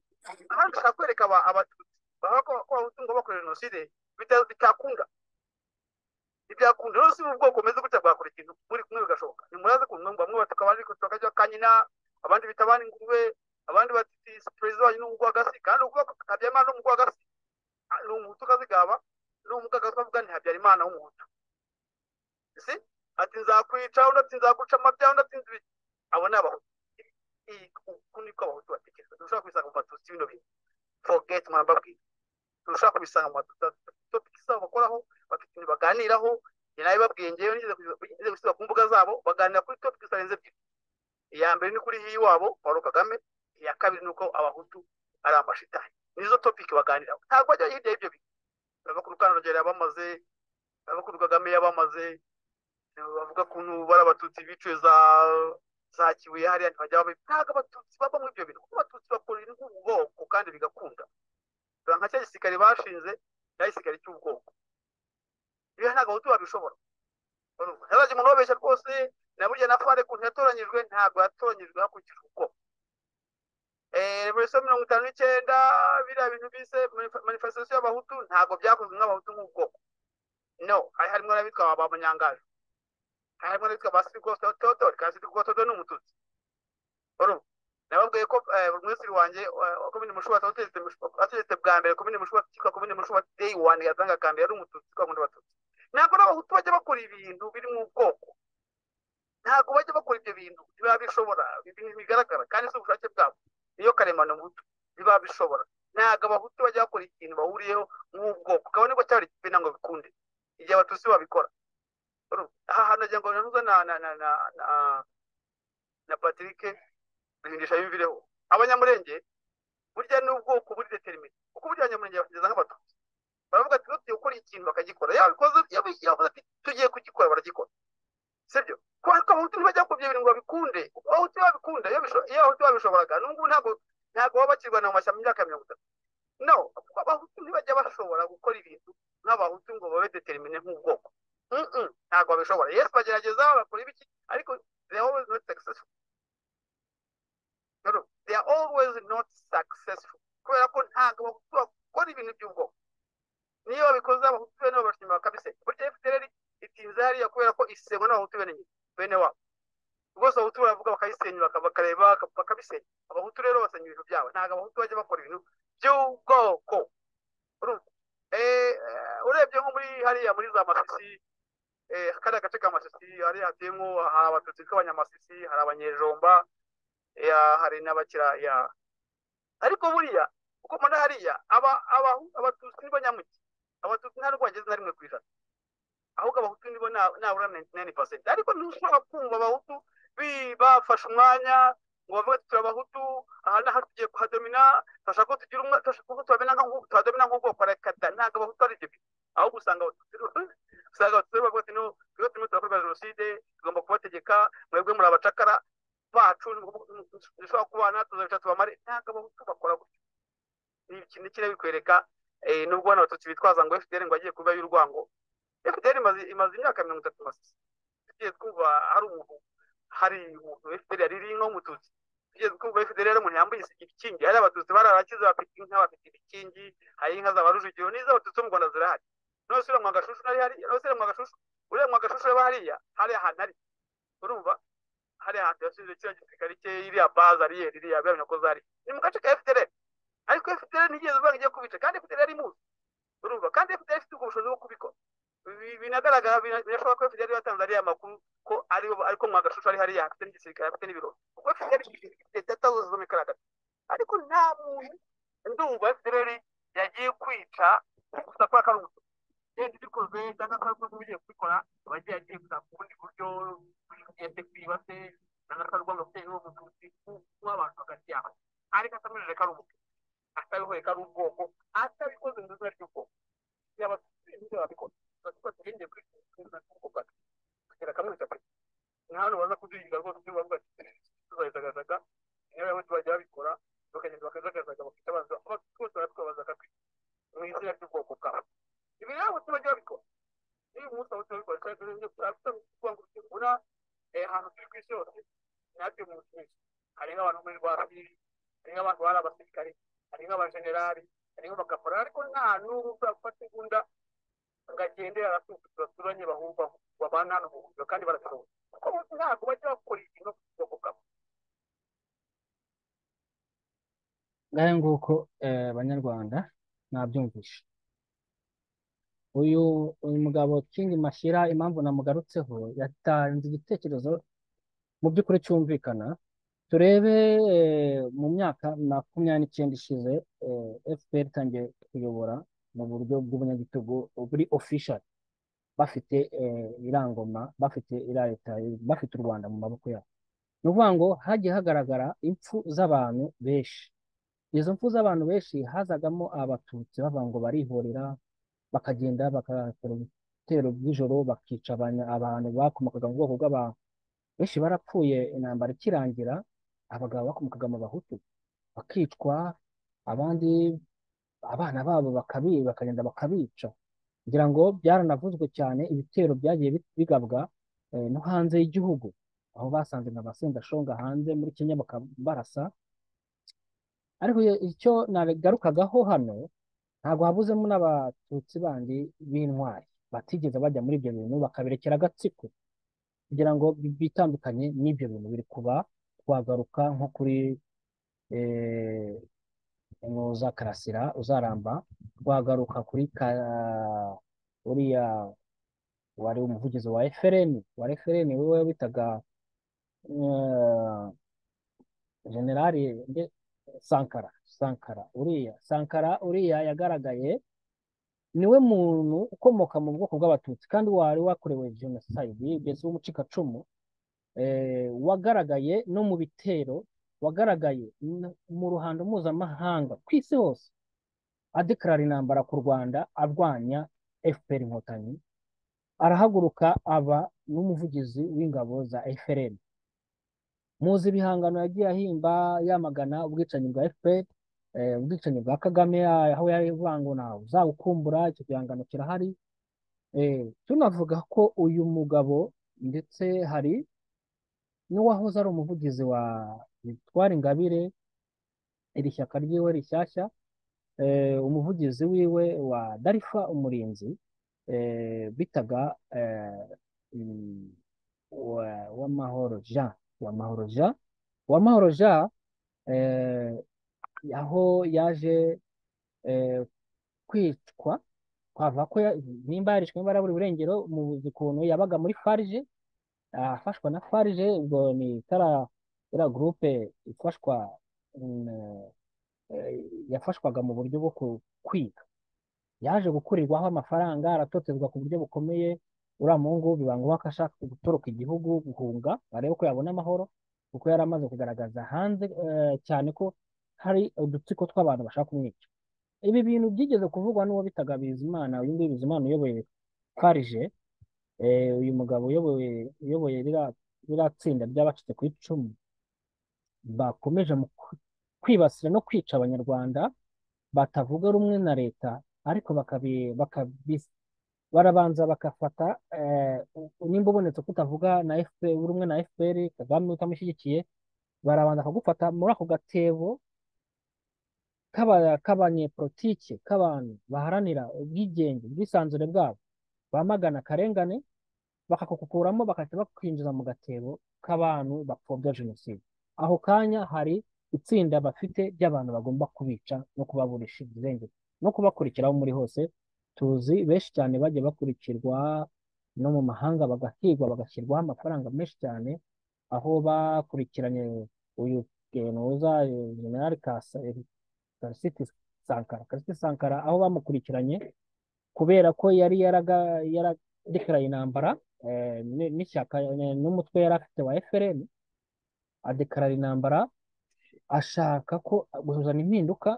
ahandi ndashaka kwereka Abatutsi bavuga ko Abahutu ngo bakoze jenoside bitakunda, ntibyakunda. Rero si ubwoko bumeze gutya bwakora ikintu muri kumwe bigashoboka. Nimuraze ku bamwe batuka abandi bakajya kanyina, abandi bita abandi ingurube, abandi bati perezida wanyu ni umugwagasi. Kandi ukuvuga ko Habyarimana ni umugwagasi, ni Umuhutu kazigaba, ni umugagasi bavuga ni Habyarimana w'Umuhutu, si ati nzakwica, undi ati nzaguca amabya, undi ati nzi. Abo ni Abahutu. Uku niko Abahutu batekereza. Ntushobora kubisanga mu Batutsi bino bintu, forget, murambabwira, ntushobora kubisanga mu Batutsi. Topic zabo bakoraho, bafite ibintu baganiraho. Njye nabibabwiye, ngewe nigeze gusiba ku mbuga zabo, baganira kuri topic zitarenze ebyiri. Iya mbere ni kuri hiyi wabo Paul Kagame, iya kabiri ni uko Abahutu ari amashitani. Nizo topic baganiraho, ntabwo bajya hirya y'ibyo bintu. Bava ku Rukanurugero bamaze Abakuntu Kagame yabamaze, bavuga ukuntu bari abatutsi biciwe za Kibuye hariya, ntibajya babi, ntabwo abatutsi bava muri ibyo bintu, kuko abatutsi bakora ibintu nk'ubwoko kandi bigakunda. Nka cya gisirikare bashinze, cya gisirikare cy'ubwoko, biriya ntabwo abahutu babishobora. Ntazajya umuntu ubabeshya rwose, na burya na FARE ukuntu yatoranyijwe, ntabwo yatoranyijwe hakurikijwe ubwoko. Revolution 59, biriya bintu bise manifestation y'abahutu, ntabwo byakozwe nk'abahutu nk'ubwoko. No, hari harimo n'abitwa ba Munyangaje, hari harimo n'abitwa ba Sirigos Theodore, kandi Sirigos Theodore ni umututsi. Urumva? Nababwiye ko minisitiri wanjye wa komini Mushubati wategetse bwa mbere komini Mushubati, cyitwa komini Mushubati day one yatanga kambere, yari umututsi, twakunda abatutsi. Ntabwo n'abahutu bajya bakora ibintu biri mu bwoko, ntabwo bajya bakora ibyo bintu, ntibabishobora, ibintu bigaragara kandi si ubushake bwabo, niyo karemano muto, ntibabishobora. Ntabwo abahutu bajya bakora ikintu bahuriyeho nk'ubwoko, kabone ko cyari kibina ngo bikunde, igihe abatutsi babikora. Aha hantu nagira ngo nanuza na Patrick Ruhindisha yumvireho. Abanyamurenge burya ni ubwoko buri determine, kuko burya abanyamurenge bakigeza nk'abatutsi, baravuga ati tugiye gukora ikintu bakagikora, yabikoze yavuze ati tugiye kugikora, baragikora, sibyo? Kuko abahutu ntibajya gukora ibyo bintu ngo babikunde, abahutu babikunda iyo abahutu babishoboraga, n'ubu ntabwo baba bakirwana mu mashyamba imyaka 30. No, abahutu ntibajya bashobora gukora ibintu nk'abahutu ngo babe determine nk'ubwoko. Ntabwo babishobora. Yes, bagerageza bakora ibiki, ariko they are always not successful. No, they are always not successful. Kubera ko ntabwo abahutu bakora ibintu by'ubwoko. Niyo babikoze abahutu bene wabo barashima bakabisenya. Burya FDLR itinze hariya kubera ko isengwa n'abahutu bene wabo. Rwose abahutu baravuga bakayisenya, bakareba bakabisenya. Abahutu rero basenya ibintu byabo. Ntabwo abahutu bajya bakora ibintu by'ubwoko. Urebye nko muri hariya muri za Masisi, kariya gace ka Masisi hariya hatuyemo, hari abatutsi b'abanyamasisi, hari abanyejomba, hari n'abakira ya. Ariko buriya uko mbona hariya abatutsi nibo nyamuke, abatutsi nta nubwo bageze na 1%, ahubwo abahutu nibo nabura 99%. Ariko ntushobora kumva abahutu bafashe umwanya ngo bavuge ati turi abahutu, aha n'aha tugiye kuhadomina, turashaka ko tugira umwe, turashaka ko tuhadomina nk'ubwoko. Reka da, ntabwo abahutu ari ibyo bintu. Ahubwo usanga abatutsi bavuga ati no, twebwe turimo turakorwa jenoside, tugomba kubategeka, mwebwe muri abacakara bacu, dushobora kubana, tuzabica tubamare. Ntabwo abahutu bakora gutyo. Ni ikintu kiri bikwereka, nubwo bano abatutsi bitwaza ngo FDL ngo agiye kuba y'urwango. FDL imaze imyaka 30 Masisi. Tugiye twumva hari umuntu FDL yari iri nk'umututsi. Tugiye twumva FDL yari umuntu yambaye ibikingi, hari abatutsi bararakize bafite inka, bafite ibikingi, hari inka za Rujugiro n'iz'abatutsi mu Rwanda zirahari. None se uriya Mwagashushu nari hari, none se uriya Mwagashushu, uriya Mwagashushu yaba hariya, hariya ahantu ari. Urumva? Hariya ahantu yashinze kiriya gisirikare cye, iriya base ariyeri, iriya biriya bintu zari. Ni mu gace ka FDL. Ariko FDL ntigeze ivuga ngo igiye kubica, kandi FDL yari imuzi. Urumva? Kandi FDL ifite ubwo bushobozi bwo kubikora. Binagaragara, birashoboka ko FDL yatanze ariya makuru ko ariko Mwagashushu ari hariya, afite n'igisirikare, afite n'ibiro. Kuko FDL ifite data zose zo muri kariya gace. Ariko nta muntu ndumva FDL yagiye kwica gusa kubera ko ari umututsi. Yenda ibikoze cyangwa ko ari ugiye kubikora, aba agiye gushaka ubundi buryo, yagiye kwiba se, cyangwa se arwanga gutera uwo mututsi w'abantu hagati yabo. Ariko atamujije ko ari umututsi, atabihoye ko ari ubwoko, atabikoze mu izina ry'ubwoko. Yaba ibyo babikora, tuba tugendeye kuri ubwoko bwacu. Kugera kamwica pe. Ni hano baza kuduhinga rwose, ibyo bavuga ati tuzabijagajaga, niyo abahutu bajya babikora, bakagenda bakajagajaga, bakitabaza, abatutsi bose barabikora baza bakatwica mu izina ry'ubwoko bwabo. Ibi rero abahutu bajya babikora. Niba umunsi abahutu babikora, turabona kuvuga ngo tubona ahantu turi ku isi hose, natwe mu Busuwisi. Hari nk'abantu muri Rwasiri, hari nk'abantu bari abasirikare, hari nk'abajenerali, hari nk'abakaporali, ariko nta n'ubu ushobora gufata imbunda ngo agende arasuka baturanye bahumva babana hano mu buhungiro kandi barabishoboye. Kuko bose ntabwo bajya bakora ikintu ku bwoko bwabo. Ngahe nguko Banyarwanda nabyumvishe. Uyu mugabo King Mashyira, impamvu namugarutseho, yatanze igitekerezo mu by'ukuri cyumvikana. Turebe mu myaka 29 ishize, FPR itangiye kuyobora mu buryo bw'ubunyagitugu buri official, bafite irangoma, bafite iriya leta, bafite u Rwanda mu maboko yabo. Ni ukuvuga ngo hagiye hagaragara impfu z'abantu benshi. Izo mpfu z'abantu benshi hazagamo abatutsi bavuga ngo barihorera, bakagenda bakakora. bitero by'ijoro bakica abantu bakomokaga mu bwoko bw'abantu benshi barapfuye intambara ikirangira, abagabo bakomokaga mu Bahutu bakicwa, abandi abana babo bakagenda bakabica. Ngira ngo byaranavuzwe cyane ibitero byagiye bigabwa no hanze y'igihugu, aho basanze nka ba Sendashonga hanze muri Kenya bakabarasa. Ariko icyo nabigarukagaho hano, ntabwo habuzemo n'abatutsi bandi b'intwari batigeze bajya muri ibyo bintu, bakabirekera agatsiko kugira ngo bitandukanye n'ibyo bintu biri kuba. Twagaruka nko kuri Ntuza Karasira uzaramba, twagaruka kuri uriya wari umuvugizi wa FRN, wa FRN we bitaga Generali Sankara. Sankara uriya yagaragaye niwe muntu ukomoka mu bwoko bw'abatutsi kandi wari wakorewe jenoside, mbese w'umucikacumu, wagaragaye no mu bitero, wagaragaye mu ruhando mpuzamahanga ku isi hose adekarara intambara ku Rwanda arwanya FPR Inkotanyi, arahaguruka aba n'umuvugizi w'ingabo za FRN. Muzi ibihangano yagiye ahimba yamagana ubwicanyi bwa FPR, ubwicanyi bwa Kagame, aho yari avuga ngo ntawe uzagukumbura, icyo gihangano kirahari. Tunavuga ko uyu mugabo ndetse hari n'uwahoze ari umuvugizi wa Victoire Ingabire, iri shyaka ryiwe rishyashya, umuvugizi wiwe wa Darifa Umurinzi, bitaga Uwamahoro Jean, Uwamahoro Jean, Uwamahoro Jean, aho yaje kwicwa, twavuga ko nimba yarishwe nimba yaraburiwe irengero, muzi ukuntu yabaga muri farije, afashwa na farije, ubwo ni iriya gurupe ifashwa, yafashwaga mu buryo bwo kwiga. Yaje gukurirwaho amafaranga, aratotezwa ku buryo bukomeye. Uriya muhungu biba ngombwa ko ashaka gutoroka igihugu, guhunga arebe ko yabona amahoro, kuko yari amaze kugaragaza hanze cyane ko hari udutsiko tw'abantu bashaka kumwica. Ibi bintu byigeze kuvugwa n'uwo bitaga Bizimana, uyu nguyu Bizimana uyoboye farije, uyu mugabo uyoboye ririya tsinda ry'abacitse ku icumu, bakomeje mu kwibasira no kwica abanyarwanda batavuga rumwe na leta, ariko barabanza bagafata, nimba ubonetse ko utavuga na FPR, rumwe na FPR, Kagame utamushyigikiye, barabanza bakagufata muri ako gatebo k'abanyepolitike, k'abantu baharanira ubwigenge, ubwisanzure bwabo, bamagana akarengane, bakakukuramo bagahita bakwinjiza mu gatebo k'abantu bapfobya jenoside. Aho kanya hari itsinda bafite ry'abantu bagomba kubica no kubaburisha irengero no kubakurikira aho muri hose. Tuzi benshi cyane bagiye bakurikirwa no mu mahanga, bagahigwa, bagashyirwaho amafaranga menshi cyane, aho bakurikiranye uyu Ntuza General Karisiti Sankara, Karisiti Sankara, aho bamukurikiranye kubera ko yari yaradekaraye intambara n'ishyaka n'umutwe yari afite wa FRN, adekarara intambara ashaka ko kuzana impinduka,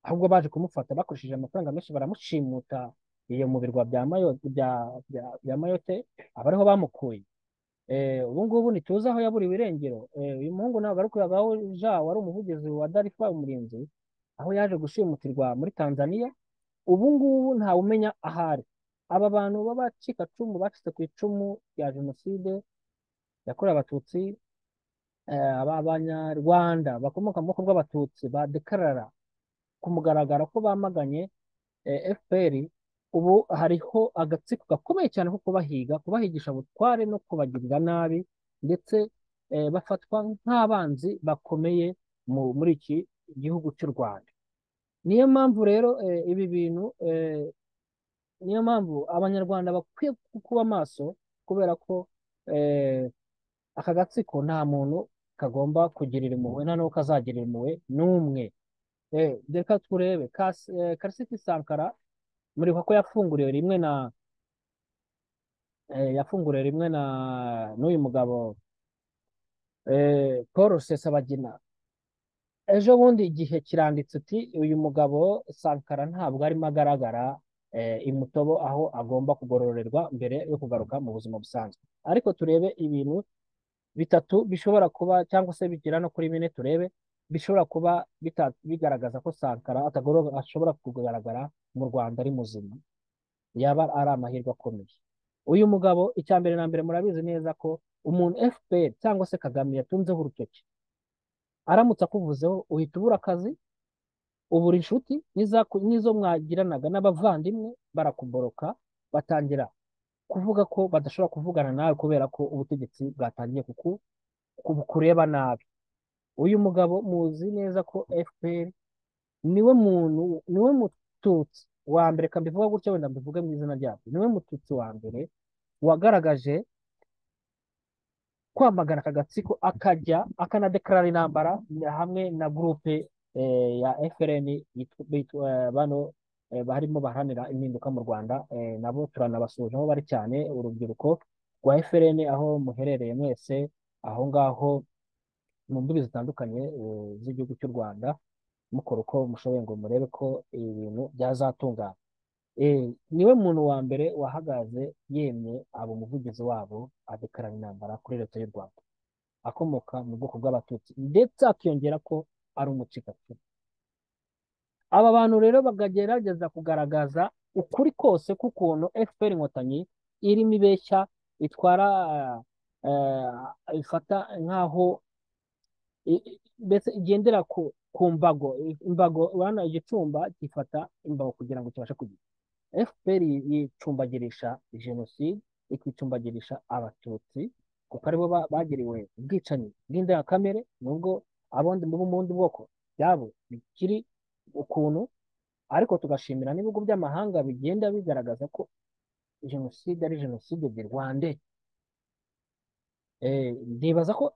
ahubwo baje kumufata bakoresheje amafaranga menshi, baramushimuta iyo mu birwa bya Mayotte, aba ariho bamukuye. Ubu ngubu ntituzi aho yaburiwe irengero. Uyu muhungu ntabwo ari kuyagaho Jean wari umuvugizi wa Darifa Umurinzi, aho yaje gushimutirwa muri Tanzania. Ubu ngubu ntawe umenya ahari. Aba bantu b'abacikacumu bacitse ku icumu rya jenoside yakorewe abatutsi, aba banyarwanda bakomoka mu bwoko bw'abatutsi badekarara ku mugaragaro ko bamaganye FPR, ubu hariho agatsiko gakomeye cyane ko kubahiga, kubahigisha butware no kubagirira nabi, ndetse bafatwa nk'abanzi bakomeye muri iki gihugu cy'u Rwanda. Niyo mpamvu rero ibi bintu, niyo mpamvu abanyarwanda bakwiye kuba maso, kubera ko aka gatsiko nta muntu kagomba kugirira impuhwe, nta n'uwo kazagirira impuhwe n'umwe. Reka turebe Karisiti Sankara, muribuka ko yafunguriwe rimwe na yafunguriwe rimwe na n'uyu mugabo Paul Rusesabagina. Ejo bundi igihe kiranditse uti uyu mugabo Sankara ntabwo arimo agaragara i Mutobo aho agomba kugororerwa mbere yo kugaruka mu buzima busanzwe. Ariko turebe ibintu bitatu bishobora kuba cyangwa se bigera no kuri bine, turebe bishobora kuba bigaragaza ko Sankara ashobora kugaragara mu Rwanda ari muzima, yaba ari amahirwe akomeye. Uyu mugabo icya mbere na mbere murabizi neza ko umuntu FPR cyangwa se Kagame yatunzeho urutoki, aramutse akuvuzeho uhita ubura akazi, ubura inshuti n'izo mwagiranaga n'abavandimwe barakuboroka, batangira kuvuga ko badashobora kuvugana nawe kubera ko ubutegetsi bwatangiye kureba nabi. Uyu mugabo muzi neza ko FPR niwe muntu, niwe mututsi wa mbere, reka mbivuga gutya wenda mbivuge mu izina ryabyo, niwe mututsi wa mbere wagaragaje kwamagana aka gatsiko, akajya akanadekarara intambara hamwe na gurupe ya FLN bano barimo baharanira impinduka mu Rwanda. Nabo turanabasuhuje aho bari cyane, urubyiruko rwa FLN aho muherereye mwese aho ngaho mu mbibi zitandukanye z'igihugu cy'u Rwanda, mukora uko mushoboye ngo murebe ko ibintu byazatungana. Niwe muntu wa mbere wahagaze yemye aba umuvugizi wabo, adekarara intambara kuri leta y'u Rwanda, akomoka mu bwoko bw'Abatutsi ndetse akiyongera ko ari umucikacumu. Aba bantu rero bakagerageza kugaragaza ukuri kose k'ukuntu FPR Inkotanyi irimo ibeshya, itwara ifata nk'aho mbese igendera ku mbago. Imbago urabona igicumba gifata imbago kugira ngo kibashe kugira. FPR yicumbagirisha jenoside, ikicumbagirisha Abatutsi kuko aribo bagiriwe ubwicanyi bw'indengakamere, nubwo abondi mu bundi bwoko byabo bikiri ukuntu, ariko tugashimira n'ibihugu by'amahanga bigenda bigaragaza ko jenoside ari jenoside de Rwanda. Ndibaza ko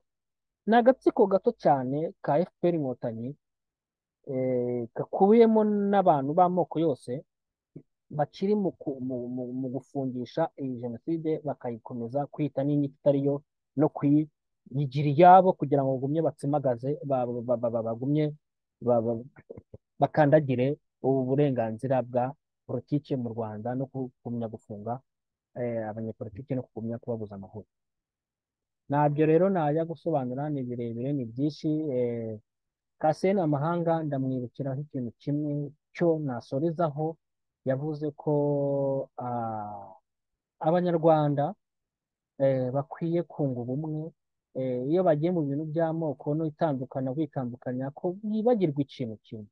ni agatsiko gato cyane ka FPR Inkotanyi gakubiyemo n'abantu b'amoko yose bakiri mu gufungisha iyi jenoside, bakayikomeza kwita n'inyito itari yo no kuyigira iyabo kugira ngo bagumye batsimagaze, bagumye bakandagire ubu burenganzira bwa politiki mu Rwanda no kugumya gufunga abanyepolitiki no kugumya kubabuza amahoro. Ntabyo rero najya gusobanura, ni birebire, ni byinshi. Cassien Amahanga ndamwibukiraho ikintu kimwe cyo nasorezaho, yavuze ko Abanyarwanda bakwiye kunga ubumwe, iyo bagiye mu bintu by'amoko no itandukana kwitandukanya, ko bibagirwa ikintu kimwe.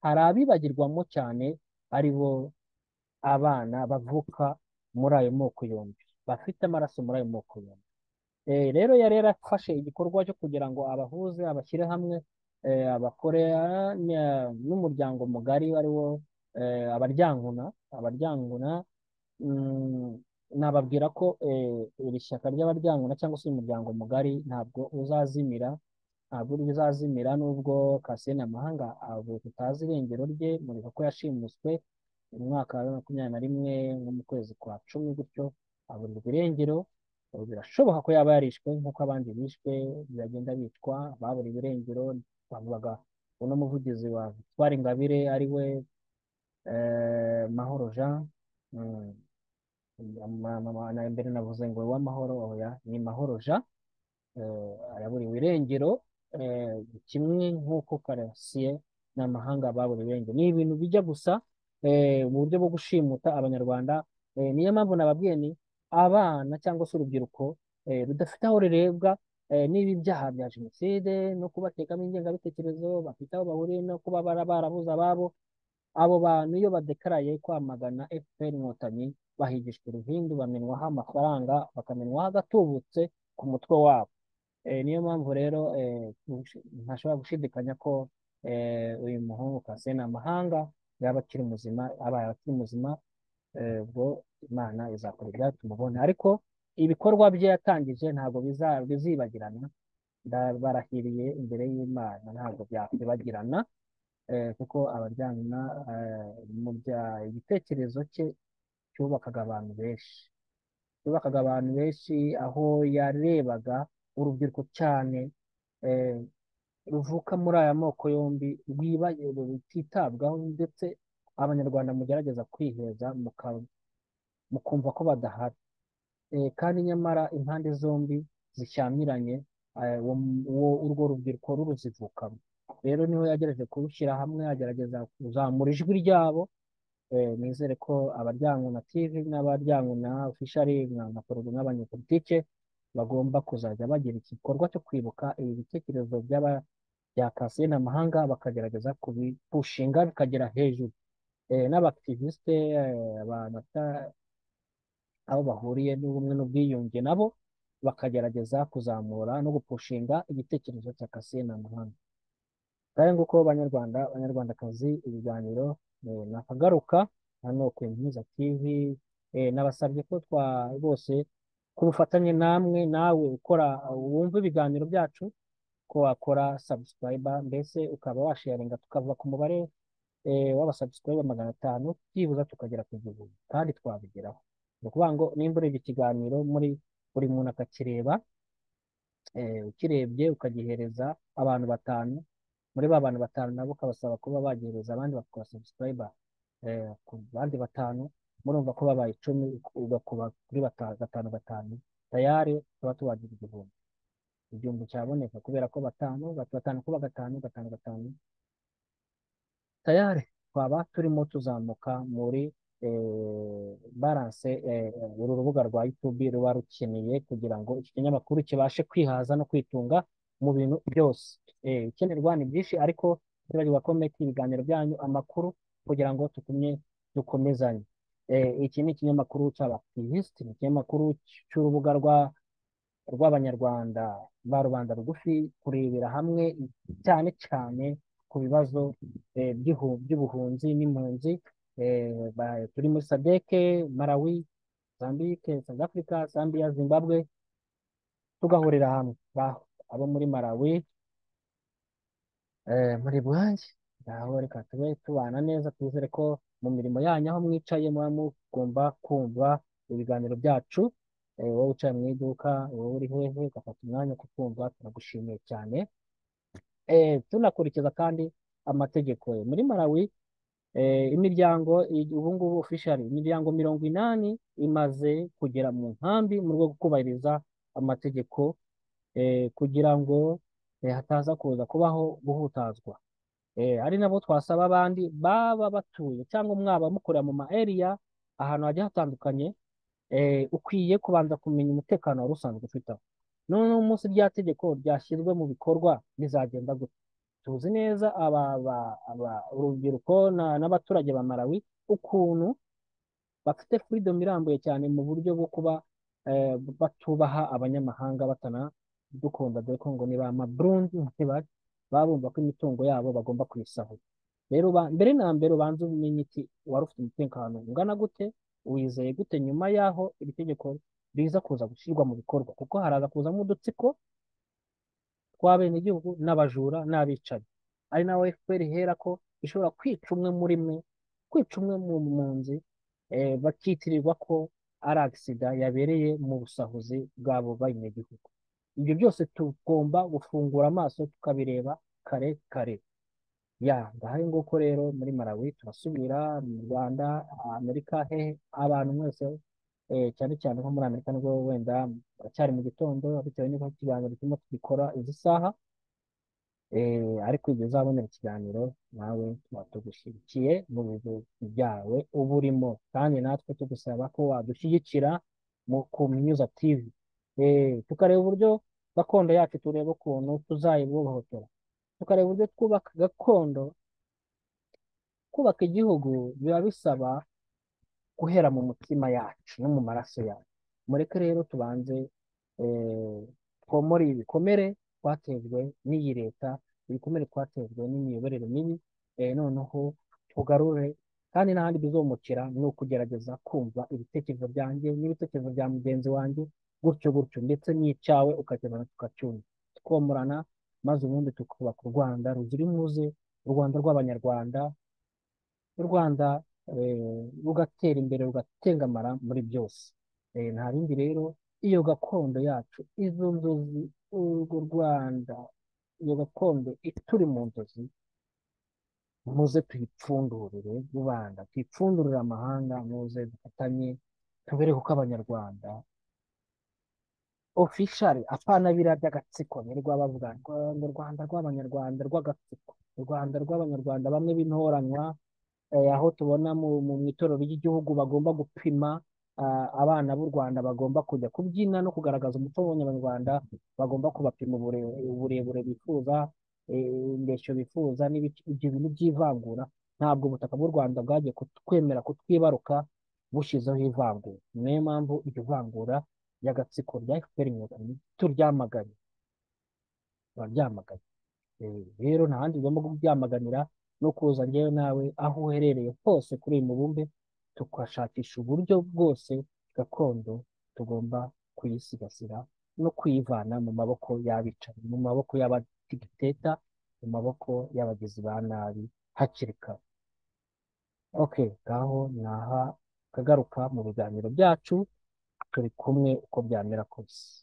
Hari abibagirwamo cyane ari bo abana bavuka muri ayo moko yombi, bafite amaraso muri ayo moko yombi. Rero yari yarafashe igikorwa cyo kugira ngo abahuze, abashyire hamwe, abakore n'umuryango mugari ari wo Abaryankuna. Abaryankuna, nababwira ko iri shyaka ry'Abaryankuna cyangwa se uyu muryango mugari ntabwo uzazimira, ntabwo uzazimira nubwo Cassien Amahanga abo tutazi irengero rye, muribuka ko yashimuswe mu mwaka wa 2021 nko mu kwezi kwa 10 gutyo, aburirwa irengero. Birashoboka ko yaba yarishwe nk'uko abandi bishwe bagenda bicwa, baburiwe irengero. Bavugaga uno muvugizi wa Victoire Ingabire ari we Mahoro Jean, na mbere navuze ngo uw'amahoro, oya ni Mahoro Jean, yaburiwe irengero kimwe nk'uko Cassien n'Amahanga baburiwe irengero. Ni ibintu bijya gusa mu buryo bwo gushimuta Abanyarwanda. Niyo mpamvu nababwiye ni abana cyangwa se urubyiruko rudafite aho rurebwa n'ibi byaha bya jenoside no kubatekamo ingengabitekerezo, bafite aho bahuriye no kuba barabuze ababo. Abo bantu iyo badekaraye kwamagana FPR Inkotanyi bahigishwa uruhindu, bamenwaho amafaranga, bakamenwaho agatubutse ku mutwe wabo. Niyo mpamvu rero ntashobora gushidikanya ko uyu muhungu Cassien Amahanga yaba akiri muzima, abaye akiri muzima, ubwo Imana izakora ibyayo tumubone. Ariko ibikorwa bye yatangije ntabwo bizibagirana, ndabarahiriye imbere y'Imana ntabwo byakwibagirana, kuko Abaryankuna mu bya igitekerezo cye cyubakaga abantu benshi, cyubakaga abantu benshi, aho yarebaga urubyiruko cyane ruvuka muri aya moko yombi rutitabwaho, ndetse Abanyarwanda mugerageza kwiheza mukumva ko badahari. Kandi nyamara impande zombi zishyamiranye, urwo rubyiruko ruruzivukamo. Rero niho yagerageje kurushyira hamwe, agerageza kuzamura ijwi ryabo. Nizere ko abaryankuna TV n'abaryankuna official n'abanyepolitike bagomba kuzajya bagira igikorwa cyo kwibuka ibi bitekerezo bya Cassien Ntamuhanga, bakagerageza kubipushinga bikagera hejuru. N'abactiviste, abantu aho bahuriye n'ubumwe n'ubwiyunge nabo bakagerageza kuzamura no gupushinga igitekerezo cya Cassien Ntamuhanga. Kandi nguko Banyarwanda, Banyarwandakazi, ibiganiro nakagaruka hano ku Impuza TV. Nabasabye ko twa rwose ku bufatanye namwe, nawe ukora wumva ibiganiro byacu, ko wakora subscriber, mbese ukaba washaringa, tukava ku mubare w'abasubscriber 500 byibuze tukagera ku 1000, kandi twabigeraho. Ni ukuvuga ngo nimba urebye ikiganiro muri buri muntu akakireba, ukirebye ukagihereza abantu 5, muri ba bantu 5 nabo ukabasaba kuba bagihereza abandi bakora subscriber, ku bandi 5, murumva ko babaye 10, ugakuba kuri 5 5, tayari tuba tubagira 1000. 1000 cyaboneka kubera ko 5, 5 kuba 5, 5 5, tayari twaba turimo tuzamuka muri balance uru rubuga rwa YouTube ruba rukeneye kugira ngo iki kinyamakuru kibashe kwihaza no kwitunga mu bintu byose. Ikenerwa ni byinshi, ariko ntibagirwa comment, ibiganiro byanyu, amakuru, kugira ngo tukumye dukomezanye. Iki ni ikinyamakuru cy'abactiviste, ni ikinyamakuru cy'urubuga rw'Abanyarwanda ba rubanda rugufi, kurebera hamwe cyane cyane ku bibazo by'ubuhunzi n'impunzi. Turi muri SADC, Malawi, Mozambique, South Africa, Zambia, Zimbabwe, tugahurira hamwe. Abo muri Malawi, muri bwanjye ngaho reka tube tubana neza, twizere ko mu mirimo yanyu aho mwicaye muba mugomba kumva ibiganiro byacu. Wowe wicaye mu iduka, wowe uri hehe, ugafata umwanya wo kukumva, turagushimiye cyane. Tunakurikiza kandi amategeko muri Malawi. Imiryango ubu ngubu officially imiryango 80 imaze kugera mu nkambi mu rwego rwo kubahiriza amategeko, kugira ngo hataza kuza kubaho guhutazwa. Ari nabo twasaba abandi baba batuye cyangwa mwaba mukorera mu ma area ahantu hagiye hatandukanye, ukwiye kubanza kumenya umutekano wari usanzwe ufite aho. Noneho umunsi rya tegeko ryashyizwe mu bikorwa bizagenda gute? Tuzi neza urubyiruko n'abaturage ba Malawi ukuntu bafite freedom irambuye cyane mu buryo bwo kuba batubaha abanyamahanga, batanadukunda, dore ko ngo ni ba Maburundi baba bumva ko imitungo yabo bagomba kuyisahura. Rero mbere na mbere ubanze umenye iki, wari ufite umutekano ungana gute, wizeye gute nyuma y'aho iri tegeko riza kuza gushyirwa mu bikorwa, kuko haraza kuzamo udutsiko tw'abenegihugu n'abajura n'abicanyi, ari nawe FPR ihera ko ishobora kwica umwe muri mwe, kwica umwe mu mpunzi, bakitirirwa ko ari agisida yabereye mu busahuzi bw'abo banyagihugu. Ibyo byose tugomba gufungura amaso tukabireba kare kare. Ya ngaho nguko rero muri Malawi, turasubira mu Rwanda, Amerika, hehe, abantu mwese, cyane cyane nko muri Amerika nibwo wenda baracyari mu gitondo bitewe n'uko ikiganiro turimo tugikora izi saha, ariko igihe uzabonera ikiganiro nawe tuba tugushyigikiye mu bintu byawe uba urimo, kandi natwe tugusaba ko wadushyigikira ku Mpinyuza TV, tukareba uburyo gakondo yacu, tureba ukuntu tuzayibohotora, tukareba uburyo twubaka gakondo. Kubaka igihugu biba bisaba guhera mu mutima yacu no mu maraso yacu. Mureke rero tubanze twomore ibikomere twatejwe n'iyi leta, ibikomere twatejwe n'imiyoborere mibi, noneho tugarure. Kandi n'ahandi bizomukira ni ukugerageza kumva ibitekerezo byanjye n'ibitekerezo bya mugenzi wanjye, gutyo gutyo, ndetse n'icyawe ukakibona tukacyumva, tukomorana, maze ubundi tukubaka u Rwanda ruzira umuze, u Rwanda rw'Abanyarwanda, u Rwanda rugatera imbere, rugatengamara muri byose. Nta bindi rero, iyo gakondo yacu, izo nzozi, urwo Rwanda, iyo gakondo ituri mu nzozi, Muze tuyipfundurire rubanda, tuyipfundurire amahanga, muze dufatanye tubereke ko Abanyarwanda officially, apana biriya by'agatsiko birirwa bavuga ngo u Rwanda rw'Abanyarwanda rw'agatsiko, u Rwanda rw'Abanyarwanda bamwe b'intoranywa, aho tubona mu itorero ry'igihugu bagomba gupima abana b'u Rwanda bagomba kujya kubyina no kugaragaza umuco w'Abanyarwanda, bagomba kubapima uburebure bifuza, indeshyo bifuza n'ibiki. Ibyo bintu by'ivangura, ntabwo ubutaka bw'u Rwanda bwagiye kutwemera kutwibaruka bushyizeho ivangura. Niyo mpamvu iryo vangura ry'agatsiko rya FPR Inkotanyi turyamaganye, turaryamaganye. Rero nta handi tugomba kubyamaganira no kuza njyewe nawe aho uherereye hose kuri uyu mubumbe, tugashakisha uburyo bwose gakondo tugomba kuyisigasira no kuyivana mu maboko y'abicanyi, mu maboko y'abadikiteta, mu maboko y'abagizi ba nabi hakiri kare. Okay, ngaho naha kagaruka mu biganiro byacu, turi kumwe uko byamera kose.